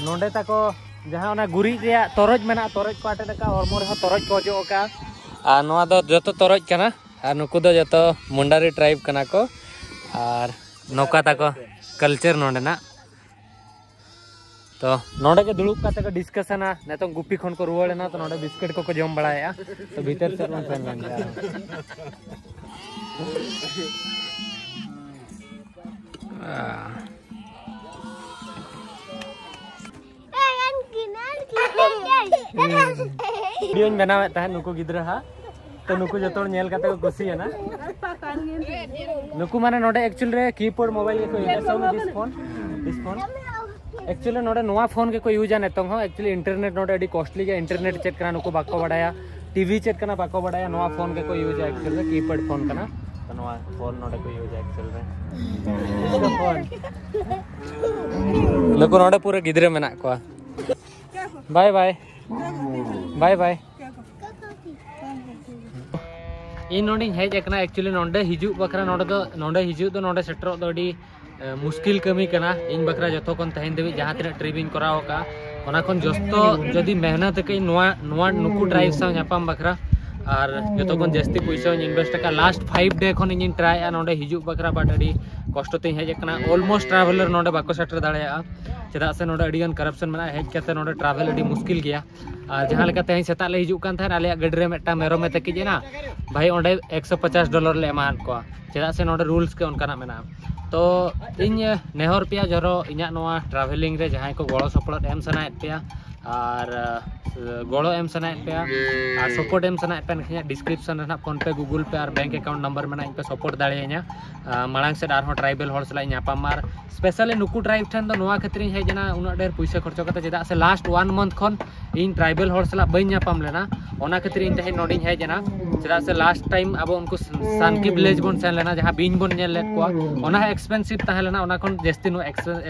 ᱱᱚᱰᱮ ᱛᱟᱠᱚ ᱡᱟᱦᱟᱸ ᱚᱱᱟ ᱜᱩᱨᱤᱡ ᱨᱮᱭᱟᱜ ᱛᱚᱨᱚᱡ ᱢᱮᱱᱟᱜᱼᱟ, ᱛᱚᱨᱚᱡ ᱠᱚ ᱟᱴᱮᱫ ᱟᱠᱟᱫᱼᱟ, ᱦᱚᱲᱢᱚ ᱨᱮᱦᱚᱸ ᱛᱚᱨᱚᱡ ᱠᱚ ᱚᱡᱚᱜ ᱟᱠᱟᱫᱼᱟ᱾ ᱟᱨ ᱱᱚᱣᱟ ᱫᱚ ᱡᱚᱛᱚ ᱛᱚᱨᱚᱡ ᱠᱟᱱᱟ᱾ ᱟᱨ ᱱᱩᱠᱩ ᱫᱚ ᱡᱚᱛᱚ ᱢᱩᱱᱰᱟᱨᱤ tribe ᱠᱟᱱᱟ ᱠᱚ᱾ ᱟᱨ ᱱᱚᱝᱠᱟ ᱛᱟᱠᱚ culture ᱱᱚᱰᱮᱱᱟᱜ᱾ ᱛᱚ ᱱᱚᱰᱮ ᱜᱮ ᱫᱩᱲᱩᱵ ᱠᱟᱛᱮ ᱠᱚ discussionᱟ᱾ ᱱᱤᱛᱚᱝ ᱜᱩᱯᱤ ᱠᱷᱚᱱ ᱠᱚ ᱨᱩᱣᱟᱹᱲ ᱮᱱᱟ, ᱛᱚ ᱱᱚᱰᱮ ᱵᱤᱥᱠᱤᱴ ᱠᱚᱠᱚ ᱡᱚᱢ ᱵᱟᱲᱟᱭᱮᱫᱼᱟ᱾ ᱛᱚ ᱵᱷᱤᱛᱟᱹᱨ ᱥᱮᱫ ᱵᱚᱱ ᱥᱮᱱ ᱞᱮᱱ ᱜᱮ ᱟᱨᱦᱚᱸ᱾ ᱵᱷᱤᱰᱤᱭᱳᱧ ᱵᱮᱱᱟᱣᱮᱫ ᱛᱟᱦᱮᱸᱫ ᱱᱩᱠᱩ ᱜᱤᱫᱽᱨᱟᱹ ᱦᱟᱸᱜ, ᱛᱚ ᱱᱩᱠᱩ ᱡᱚᱛᱚ ᱦᱚᱲ ᱧᱮᱞ ᱠᱟᱛᱮ ᱠᱚ ᱠᱩᱥᱤᱭᱮᱱᱟ᱾ ᱱᱩᱠᱩ ᱢᱟᱱᱮ ᱱᱚᱰᱮ actual ᱨᱮ keyboard mobile ᱜᱮᱠᱚ ᱤᱭᱩᱡᱟ᱾ Show me this phone, this phone. Actually ᱱᱚᱰᱮ ᱱᱚᱣᱟ ᱯᱷᱳᱱ ᱜᱮᱠᱚ ᱤᱭᱩᱡᱟ ᱱᱤᱛᱚᱝ ᱦᱚᱸ᱾ Actually internet ᱱᱚᱰᱮ ᱟᱹᱰᱤ costly ᱜᱮᱭᱟ, internet ᱪᱮᱫ ᱠᱟᱱᱟ ᱱᱩᱠᱩ ᱵᱟᱠᱚ ᱵᱟᱰᱟᱭᱟ, ᱴᱤᱵᱷᱤ ᱪᱮᱫ ᱠᱟᱱᱟ ᱵᱟᱠᱚ ᱵᱟᱰᱟᱭᱟ᱾ ᱱᱚᱣᱟ ᱯᱷᱳᱱ ᱜᱮᱠᱚ ᱤᱭᱩᱡᱟ actual ᱨᱮ, keypad ᱯᱷᱳᱱ ᱠᱟᱱᱟ᱾ ᱛᱚ ᱱᱚᱣᱟ ᱯᱷᱳᱱ ᱱᱚᱰᱮ ᱠᱚ ᱤᱭᱩᱡᱟ actual ᱨᱮ᱾ ᱱᱩᱠᱩ ᱱᱚᱰᱮ ᱯᱩᱨᱟᱹ ᱜᱤᱫᱽᱨᱟᱹ ᱢᱮᱱᱟᱜ ᱠᱚᱣᱟ᱾ Bye bye. Bye bye. ᱤᱧ ᱱᱚᱰᱮᱧ ᱦᱮᱡ ᱟᱠᱟᱱᱟ actually ᱱᱚᱰᱮ ᱦᱤᱡᱩᱜ ᱵᱟᱠᱷᱨᱟ᱾ ᱱᱚᱰᱮ ᱫᱚ, ᱱᱚᱰᱮ ᱦᱤᱡᱩᱜ ᱫᱚ, ᱱᱚᱰᱮ ᱥᱮᱴᱮᱨᱚᱜ ᱫᱚ ᱟᱹᱰᱤ ᱮ, ᱢᱩᱥᱠᱤᱞ ᱠᱟᱹᱢᱤ ᱠᱟᱱᱟ᱾ ᱤᱧ ᱵᱟᱠᱷᱨᱟ ᱡᱚᱛᱚ ᱠᱷᱚᱱ ᱛᱮᱦᱮᱧ ᱫᱷᱟᱹᱵᱤᱡ ᱡᱟᱦᱟᱸ ᱛᱤᱱᱟᱹᱜ trip ᱤᱧ ᱠᱚᱨᱟᱣ ᱟᱠᱟᱫᱼᱟ, ᱚᱱᱟ ᱠᱷᱚᱱ ᱡᱚᱛᱚ ᱡᱩᱫᱤ ᱢᱮᱦᱱᱚᱛ ᱟᱠᱟᱫ ᱟᱹᱧ ᱱᱚᱣᱟ, ᱱᱚᱣᱟ ᱱᱩᱠᱩ tribe ᱥᱟᱶ ᱧᱟᱯᱟᱢ ᱵᱟᱠᱷᱨᱟ, ᱟᱨ ᱡᱚᱛᱚ ᱠᱷᱚᱱ ᱡᱟᱹᱥᱛᱤ ᱯᱚᱭᱥᱟ ᱦᱚᱸᱧ invest ᱟᱠᱟᱫᱼᱟ᱾ Last five day ᱠᱷᱚᱱ ᱤᱧᱤᱧ ᱴᱨᱟᱭᱮᱫᱼᱟ ᱱᱚᱰᱮ ᱦᱤᱡᱩᱜ ᱵᱟᱠᱷᱨᱟ, but ᱟᱹᱰᱤ ᱠᱚᱥᱴᱚ ᱛᱤᱧ ᱦᱮᱡ ᱟᱠᱟᱱᱟ᱾ Almost traveller ᱱᱚᱰᱮ ᱵᱟᱠᱚ ᱥᱮᱴᱮᱨ ᱫᱟᱲᱮᱭᱟᱜᱼᱟ, ᱪᱮᱫᱟᱜ ᱥᱮ ᱱᱚᱰᱮ ᱟᱹᱰᱤ ᱜᱟᱱ corruption ᱢᱮᱱᱟᱜᱼᱟ᱾ ᱦᱮᱡ ᱠᱟᱛᱮ ᱱᱚᱰᱮ travel ᱟᱹᱰᱤ ᱢᱩᱥᱠᱤᱞ ᱜᱮᱭᱟ᱾ ᱟᱨ ᱡᱟᱦᱟᱸ ᱞᱮᱠᱟ ᱛᱮᱦᱮᱧ ᱥᱮᱛᱟᱜ ᱞᱮ ᱦᱤᱡᱩᱜ ᱠᱟᱱ ᱛᱟᱦᱮᱸᱫ, ᱟᱞᱮᱭᱟᱜ ᱜᱟᱹᱰᱤ ᱨᱮ ᱢᱤᱫᱴᱟᱝ ᱢᱮᱨᱚᱢᱮ ᱛᱟᱹᱠᱤᱡ ᱮᱱᱟ᱾ ᱵᱷᱟᱭ, ᱚᱸᱰᱮ ᱮᱠᱥᱚ ᱯᱚᱪᱟᱥ dollar ᱞᱮ ᱮᱢᱟᱫ ᱠᱚᱣᱟ, ᱪᱮᱫᱟᱜ ᱥᱮ ᱱᱚᱰᱮ rules ᱜᱮ ᱚᱱᱠᱟᱱᱟᱜ ᱢᱮᱱᱟᱜᱼᱟ᱾ ᱛᱚ ᱤᱧ ᱱᱮᱦᱚᱨ ᱯᱮᱭᱟ ᱡᱚᱨᱚ, ᱤᱧᱟᱹᱜ ᱱᱚᱣᱟ travelling ᱨᱮ ᱡᱟᱦᱟᱸᱭ ᱠᱚ ᱜᱚᱲᱚ ᱥᱚᱯᱚᱦᱚᱫ ᱮᱢ ᱥᱟᱱᱟᱭᱮᱫ ᱯᱮᱭᱟ ᱟᱨ ᱜᱚᱲᱚ ᱮᱢ ᱥᱟᱱᱟᱭᱮᱫ ᱯᱮᱭᱟ ᱟᱨ support ᱮᱢ ᱥᱟᱱᱟᱭᱮᱫ ᱯᱮᱭᱟ, ᱮᱱᱠᱷᱟᱱ description ᱨᱮ ᱱᱟᱜ PhonePe, Google Pay ᱟᱨ bank account number ᱢᱮᱱᱟᱜᱼᱟ, ᱤᱧ ᱯᱮ support ᱫᱟᱲᱮᱭᱟᱹᱧᱟ᱾ ᱟᱨ ᱢᱟᱲᱟᱝ ᱥᱮᱫ ᱟᱨᱦᱚᱸ tribal ᱦᱚᱲ ᱥᱟᱞᱟᱜ ᱤᱧ ᱧᱟᱯᱟᱢ ᱢᱟ᱾ ᱟᱨ specially ᱱᱩᱠᱩ tribe ᱴᱷᱮᱱ ᱫᱚ ᱱᱚᱣᱟ ᱠᱷᱟᱹᱛᱤᱨ ᱤᱧ ᱦᱮᱡ ᱮᱱᱟ ᱩᱱᱟᱹᱜ ᱰᱷᱮᱨ ᱯᱩᱭᱥᱟᱹ ᱠᱷᱚᱨᱪᱟ ᱠᱟᱛᱮ, ᱪᱮᱫᱟᱜ ᱥᱮ last one month ᱠᱷᱚᱱ ᱤᱧ tribal ᱦᱚᱲ ᱥᱟᱞᱟᱜ ᱵᱟᱹᱧ ᱧᱟᱯᱟᱢ ᱞᱮᱱᱟ᱾ ᱚᱱᱟ ᱠᱷᱟᱹᱛᱤᱨ ᱤᱧ ᱛᱮᱦᱮᱧ ᱱᱚᱰᱮᱧ ᱦᱮᱡ ᱮᱱᱟ, ᱪᱮᱫᱟᱜ ᱥᱮ last time ᱟᱵᱚ ᱩᱱᱠᱩ ᱥᱟᱱᱠᱤ village ᱵᱚᱱ ᱥᱮᱱ ᱞᱮᱱᱟ, ᱡᱟᱦᱟᱸ ᱵᱤᱧ ᱵᱚᱱ ᱧᱮᱞ ᱞᱮᱫ ᱠᱚᱣᱟ, ᱚᱱᱟ ᱦᱚᱸ expensive ᱛᱟᱦᱮᱸ ᱞᱮᱱᱟ᱾ ᱚᱱᱟ ᱠᱷᱚᱱ ᱡᱟᱹᱥᱛᱤ ᱱᱚᱣᱟ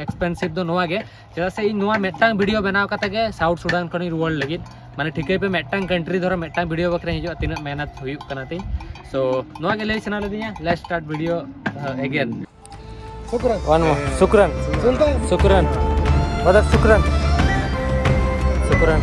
expensive ᱫᱚ ᱱᱚᱣᱟ ᱜᱮ, ᱪᱮᱫᱟᱜ ᱥᱮ ᱤᱧ ᱱᱚᱣᱟ ᱢᱤᱫᱴᱟᱝ video ᱵᱮᱱᱟᱣ ᱠᱟᱛᱮ ᱜᱮ South Sudan ᱠᱷᱚᱱᱤᱧ ᱨᱩᱣᱟᱹᱲ ᱞᱟᱹᱜᱤᱫ᱾ ᱢᱟᱱᱮ ᱴᱷᱤᱠᱟᱹᱭ ᱯᱮ, ᱢᱤᱫᱴᱟᱝ country ᱫᱷᱚᱨᱚ ᱢᱤᱫᱴᱟᱝ video ᱵᱟᱠᱷᱨᱟᱧ ᱦᱤᱡᱩᱜᱼᱟ, ᱛᱤᱱᱟᱹᱜ ᱢᱮᱦᱱᱚᱛ ᱦᱩᱭᱩᱜ ᱠᱟᱱᱟ ᱛᱤᱧ᱾ So ᱱᱚᱣᱟ ᱜᱮ ᱞᱟᱹᱭ ᱥᱟᱱᱟ ᱞᱤᱫᱤᱧᱟ᱾ Let's start video again. One more. Shukran. Shukran. Brother, shukran. Shukran.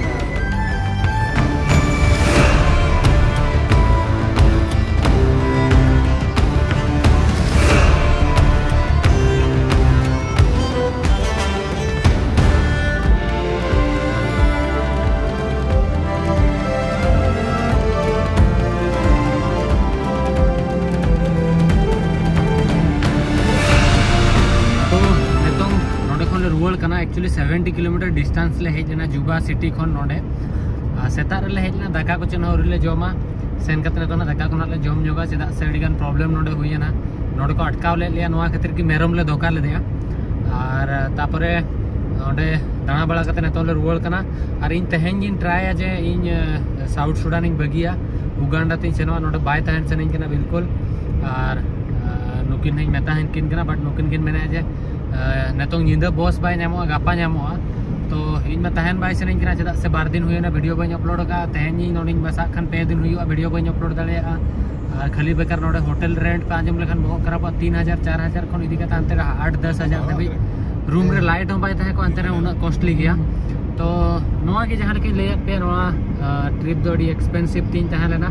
ᱠᱟᱱᱟ᱾ Actually seventy kilometer distance ᱞᱮ ᱦᱮᱡ ᱞᱮᱱᱟ ᱡᱩᱵᱟ city ᱠᱷᱚᱱ ᱱᱚᱰᱮ᱾ ᱟᱨ ᱥᱮᱛᱟᱜ ᱨᱮᱞᱮ ᱦᱮᱡ ᱞᱮᱱᱟ, ᱫᱟᱠᱟ ᱠᱚ ᱪᱮᱫ ᱦᱚᱸ ᱟᱹᱣᱨᱤ ᱞᱮ ᱡᱚᱢᱟ᱾ ᱥᱮᱱ ᱠᱟᱛᱮ ᱱᱤᱛᱚᱜ ᱱᱟᱜ ᱫᱟᱠᱟ ᱠᱚ ᱱᱟᱜ ᱞᱮ ᱡᱚᱢ ᱧᱚᱜᱟ, ᱪᱮᱫᱟᱜ ᱥᱮ ᱟᱹᱰᱤ ᱜᱟᱱ problem ᱱᱚᱰᱮ ᱦᱩᱭ ᱮᱱᱟ᱾ ᱱᱚᱰᱮ ᱠᱚ ᱟᱴᱠᱟᱣ ᱞᱮᱫ ᱞᱮᱭᱟ, ᱱᱚᱣᱟ ᱠᱷᱟᱹᱛᱤᱨ ᱜᱮ ᱢᱮᱨᱚᱢ ᱞᱮ ᱫᱚᱠᱟ ᱞᱮᱫᱮᱭᱟ᱾ ᱟᱨ ᱛᱟᱯᱚᱨᱮ ᱚᱸᱰᱮ ᱫᱟᱬᱟ ᱵᱟᱲᱟ ᱠᱟᱛᱮ ᱱᱤᱛᱚᱜ ᱞᱮ ᱨᱩᱣᱟᱹᱲ ᱠᱟᱱᱟ᱾ ᱟᱨ ᱤᱧ ᱛᱮᱦᱮᱧ ᱜᱤᱧ ᱴᱨᱟᱭᱟ ᱡᱮ ᱤᱧ ᱥᱟᱣᱩᱛᱷ ᱥᱩᱰᱟᱱ ᱤᱧ ᱵᱟᱹᱜᱤᱭᱟ, ᱩᱜᱟᱱᱰᱟ ᱛᱤᱧ ᱥᱮᱱᱚᱜᱼᱟ᱾ ᱱᱚᱰᱮ ᱵᱟᱭ ᱛᱟᱦᱮᱱ ᱥᱟᱱᱟᱧ ᱠᱟᱱᱟ ᱵᱤᱞᱠᱩᱞ᱾ ᱟᱨ ᱱᱩᱠᱤᱱ ᱦᱚᱸᱧ ᱢᱮᱛᱟ ᱦᱟᱹᱧ ᱠᱤᱱ ᱠᱟᱱᱟ, but ᱱᱩᱠᱤᱱ ᱠᱤᱱ ᱢᱮᱱᱮᱫᱼᱟ ᱡᱮ ᱱᱤᱛᱚᱝ ᱧᱤᱫᱟᱹ ᱵᱚᱥ ᱵᱟᱭ ᱧᱟᱢᱚᱜᱼᱟ, ᱜᱟᱯᱟ ᱧᱟᱢᱚᱜᱼᱟ᱾ ᱛᱚ ᱤᱧ ᱢᱟ ᱛᱟᱦᱮᱱ ᱵᱟᱭ ᱥᱟᱱᱟᱧ ᱠᱟᱱᱟ, ᱪᱮᱫᱟᱜ ᱥᱮ ᱵᱟᱨ ᱫᱤᱱ ᱦᱩᱭᱮᱱᱟ video ᱵᱟᱹᱧ upload ᱟᱠᱟᱫᱼᱟ᱾ ᱛᱮᱦᱮᱧ ᱤᱧ ᱱᱚᱰᱮᱧ ᱵᱟᱥᱟᱜ ᱠᱷᱟᱱ ᱯᱮ ᱫᱤᱱ ᱦᱩᱭᱩᱜᱼᱟ video ᱵᱟᱹᱧ upload ᱫᱟᱲᱮᱭᱟᱜᱼᱟ᱾ ᱟᱨ ᱠᱷᱟᱹᱞᱤ ᱵᱮᱠᱟᱨ ᱱᱚᱰᱮ ᱦᱳᱴᱮᱞ rent ᱯᱮ ᱟᱸᱡᱚᱢ ᱞᱮᱠᱷᱟᱱ ᱵᱚᱦᱚᱜ ᱠᱷᱟᱨᱟᱯᱚᱜᱼᱟ᱾ ᱛᱤᱱ ᱦᱟᱡᱟᱨ, ᱪᱟᱨ ᱦᱟᱡᱟᱨ ᱠᱷᱚᱱ ᱤᱫᱤ ᱠᱟᱛᱮ ᱦᱟᱱᱛᱮ ᱨᱮ ᱟᱴ ᱫᱚᱥ ᱦᱟᱡᱟᱨ ᱫᱷᱟᱹᱵᱤᱡ᱾ Room ᱨᱮ light ᱦᱚᱸ ᱵᱟᱭ ᱛᱟᱦᱮᱸ ᱠᱚᱜᱼᱟ, ᱮᱱᱛᱮ ᱨᱮᱦᱚᱸ ᱩᱱᱟᱹᱜ costly ᱜᱮᱭᱟ᱾ ᱛᱚ ᱱᱚᱣᱟ ᱜᱮ ᱡᱟᱦᱟᱸ ᱞᱮᱠᱟᱧ ᱞᱟᱹᱭᱟᱫ ᱯᱮᱭᱟ, ᱱᱚᱣᱟ trip ᱫᱚ ᱟᱹᱰᱤ expensive ᱛᱤᱧ ᱛᱟᱦᱮᱸ ᱞᱮᱱᱟ᱾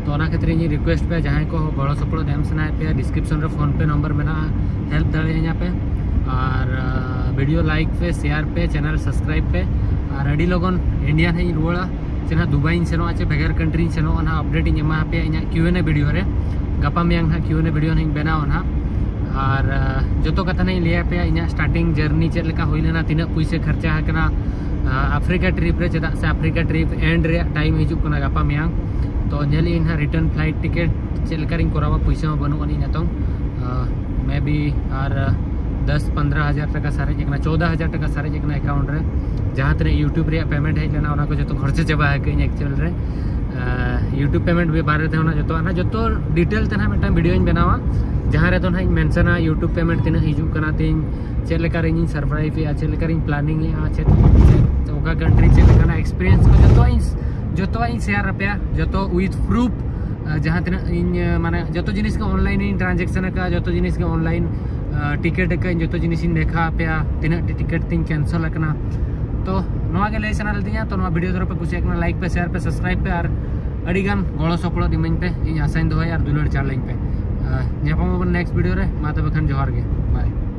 ᱛᱚ ᱚᱱᱟ ᱠᱷᱟᱹᱛᱤᱨ ᱤᱧ request ᱯᱮᱭᱟ, ᱡᱟᱦᱟᱸᱭ ᱠᱚ ᱜᱚᱲᱚ ᱥᱚᱯᱚᱦᱚᱫ ᱮᱢ ᱥᱟᱱᱟᱭᱮᱫ ᱯᱮᱭᱟ, description ᱨᱮ PhonePe number ᱢᱮᱱᱟᱜᱼᱟ, help ᱫᱟᱲᱮᱭᱟᱹᱧᱟ ᱯᱮ᱾ ᱟᱨ video like ᱯᱮ, share ᱯᱮ, channel subscribe ᱯᱮ᱾ ᱟᱨ ᱟᱹᱰᱤ ᱞᱚᱜᱚᱱ India ᱦᱟᱸᱜ ᱤᱧ ᱨᱩᱣᱟᱹᱲᱟ, ᱪᱮ ᱱᱟᱦᱟᱜ ᱫᱩᱵᱟᱭ ᱤᱧ ᱥᱮᱱᱚᱜᱼᱟ, ᱪᱮ ᱵᱷᱮᱜᱟᱨ country ᱤᱧ ᱥᱮᱱᱚᱜᱼᱟ, ᱱᱟᱦᱟᱜ update ᱤᱧ ᱮᱢᱟ ᱯᱮᱭᱟ ᱤᱧᱟᱹᱜ Q and A video ᱨᱮ᱾ ᱜᱟᱯᱟ ᱢᱮᱭᱟᱝ ᱱᱟᱦᱟᱜ Q and A video ᱱᱟᱦᱟᱜ ᱤᱧ ᱵᱮᱱᱟᱣᱟ ᱱᱟᱦᱟᱜ᱾ ᱟᱨ ᱡᱚᱛᱚ ᱠᱟᱛᱷᱟ ᱱᱟᱦᱟᱜ ᱤᱧ ᱞᱟᱹᱭ ᱟᱯᱮᱭᱟ, ᱤᱧᱟᱹᱜ starting journey ᱪᱮᱫ ᱞᱮᱠᱟ ᱦᱩᱭ ᱞᱮᱱᱟ, ᱛᱤᱱᱟᱹᱜ ᱯᱩᱭᱥᱟᱹ ᱠᱷᱚᱨᱪᱟ ᱟᱠᱟᱱᱟ Africa trip ᱨᱮ, ᱪᱮᱫᱟᱜ ᱥᱮ Africa trip end ᱨᱮᱭᱟᱜ time ᱦᱤᱡᱩᱜ ᱠᱟᱱᱟ ᱜᱟᱯᱟ ᱢᱮᱭᱟᱝ᱾ ᱛᱚ ᱧᱮᱞ ᱤᱧ ᱱᱟᱦᱟᱜ return flight ticket ᱪᱮᱫ ᱞᱮᱠᱟ ᱨᱤᱧ ᱠᱚᱨᱟᱣᱟ, ᱯᱩᱭᱥᱟᱹ ᱦᱚᱸ ᱵᱟᱹᱱᱩᱜ ᱟᱹᱱᱤᱡ ᱱᱤᱛᱚᱝ᱾ ᱢᱮ ᱵᱤ ᱟᱨ ᱫᱚᱥ ᱯᱚᱱᱫᱽᱨᱚ ᱦᱟᱡᱟᱨ ᱴᱟᱠᱟ ᱥᱟᱨᱮᱡ ᱟᱠᱟᱱᱟ, ᱪᱳᱫᱽᱫᱚ ᱦᱟᱡᱟᱨ ᱴᱟᱠᱟ ᱥᱟᱨᱮᱡ ᱟᱠᱟᱱᱟ account ᱨᱮ᱾ ᱡᱟᱦᱟᱸ ᱛᱤᱱᱟᱹᱜ YouTube ᱨᱮᱭᱟᱜ payment ᱦᱮᱡ ᱞᱮᱱᱟ, ᱚᱱᱟ ᱠᱚ ᱡᱚᱛᱚ ᱠᱷᱚᱨᱪᱟ ᱪᱟᱵᱟ ᱟᱠᱟᱫᱟᱹᱧ actual ᱨᱮ᱾ YouTube payment ᱵᱟᱨᱮ ᱛᱮᱦᱚᱸ ᱱᱟᱦᱟᱜ ᱡᱚᱛᱚ, ᱱᱟᱦᱟᱜ ᱡᱚᱛᱚ detail ᱛᱮ ᱱᱟᱦᱟᱜ ᱢᱤᱫᱴᱟᱝ videoᱧ ᱵᱮᱱᱟᱣᱟ, ᱡᱟᱦᱟᱸ ᱨᱮᱫᱚ ᱱᱟᱦᱟᱜ ᱤᱧ mentionᱟ YouTube payment ᱛᱤᱱᱟᱹᱜ ᱦᱤᱡᱩᱜ ᱠᱟᱱᱟ ᱛᱤᱧ, ᱪᱮᱫ ᱞᱮᱠᱟ ᱨᱮ ᱤᱧᱤᱧ survive ᱮᱫᱼᱟ, ᱪᱮᱫ ᱞᱮᱠᱟ ᱨᱤᱧ planning ᱮᱫᱼᱟ, ᱪᱮᱫ, ᱪᱮᱫ ᱚᱠᱟ country ᱪᱮᱫ ᱞᱮᱠᱟᱱᱟᱜ experience ᱠᱚ, ᱡᱚᱛᱚᱣᱟᱜ ᱤᱧ, ᱡᱚᱛᱚᱣᱟᱜ ᱤᱧ share ᱟᱯᱮᱭᱟ, ᱡᱚᱛᱚ with proof᱾ ᱡᱟᱦᱟᱸ ᱛᱤᱱᱟᱹᱜ ᱤᱧ, ᱢᱟᱱᱮ, ᱡᱚᱛᱚ ᱡᱤᱱᱤᱥ ᱜᱮ online ᱤᱧ transaction ᱟᱠᱟᱫᱼᱟ, ᱡᱚᱛᱚ ᱡᱤᱱᱤᱥ ᱜᱮ online ticket ᱟᱠᱟᱫ ᱟᱹᱧ, ᱡᱚᱛᱚ ᱡᱤᱱᱤᱥ ᱤᱧ ᱫᱮᱠᱷᱟᱣ ᱟᱯᱮᱭᱟ, ᱛᱤᱱᱟᱹᱜ ᱴᱤ ticket ᱛᱤᱧ cancel ᱟᱠᱟᱱᱟ᱾ ᱛᱚ ᱱᱚᱣᱟ ᱜᱮ ᱞᱟᱹᱭ ᱥᱟᱱᱟ ᱞᱤᱫᱤᱧᱟ᱾ ᱛᱚ ᱱᱚᱣᱟ video ᱡᱩᱫᱤ ᱯᱮ ᱠᱩᱥᱤᱭᱟᱜ ᱠᱟᱱᱟ, like ᱯᱮ, share ᱯᱮ, subscribe ᱯᱮ, ᱟᱨ ᱟᱹᱰᱤ ᱜᱟᱱ ᱜᱚᱲᱚ ᱥᱚᱯᱚᱦᱚᱫ ᱤᱢᱟᱹᱧ ᱯᱮ, ᱤᱧ ᱟᱥᱟᱧ ᱫᱚᱦᱚᱭᱟ ᱟᱨ ᱫᱩᱞᱟᱹᱲ ᱪᱟᱞ ᱟᱹᱧ ᱯᱮ᱾ ᱧᱟᱯᱟᱢ ᱟᱵᱚᱱ next video ᱨᱮ᱾ ᱢᱟ ᱛᱚᱵᱮ ᱠᱷᱟᱱ ᱡᱚᱦᱟᱨ ᱜᱮ, bye᱾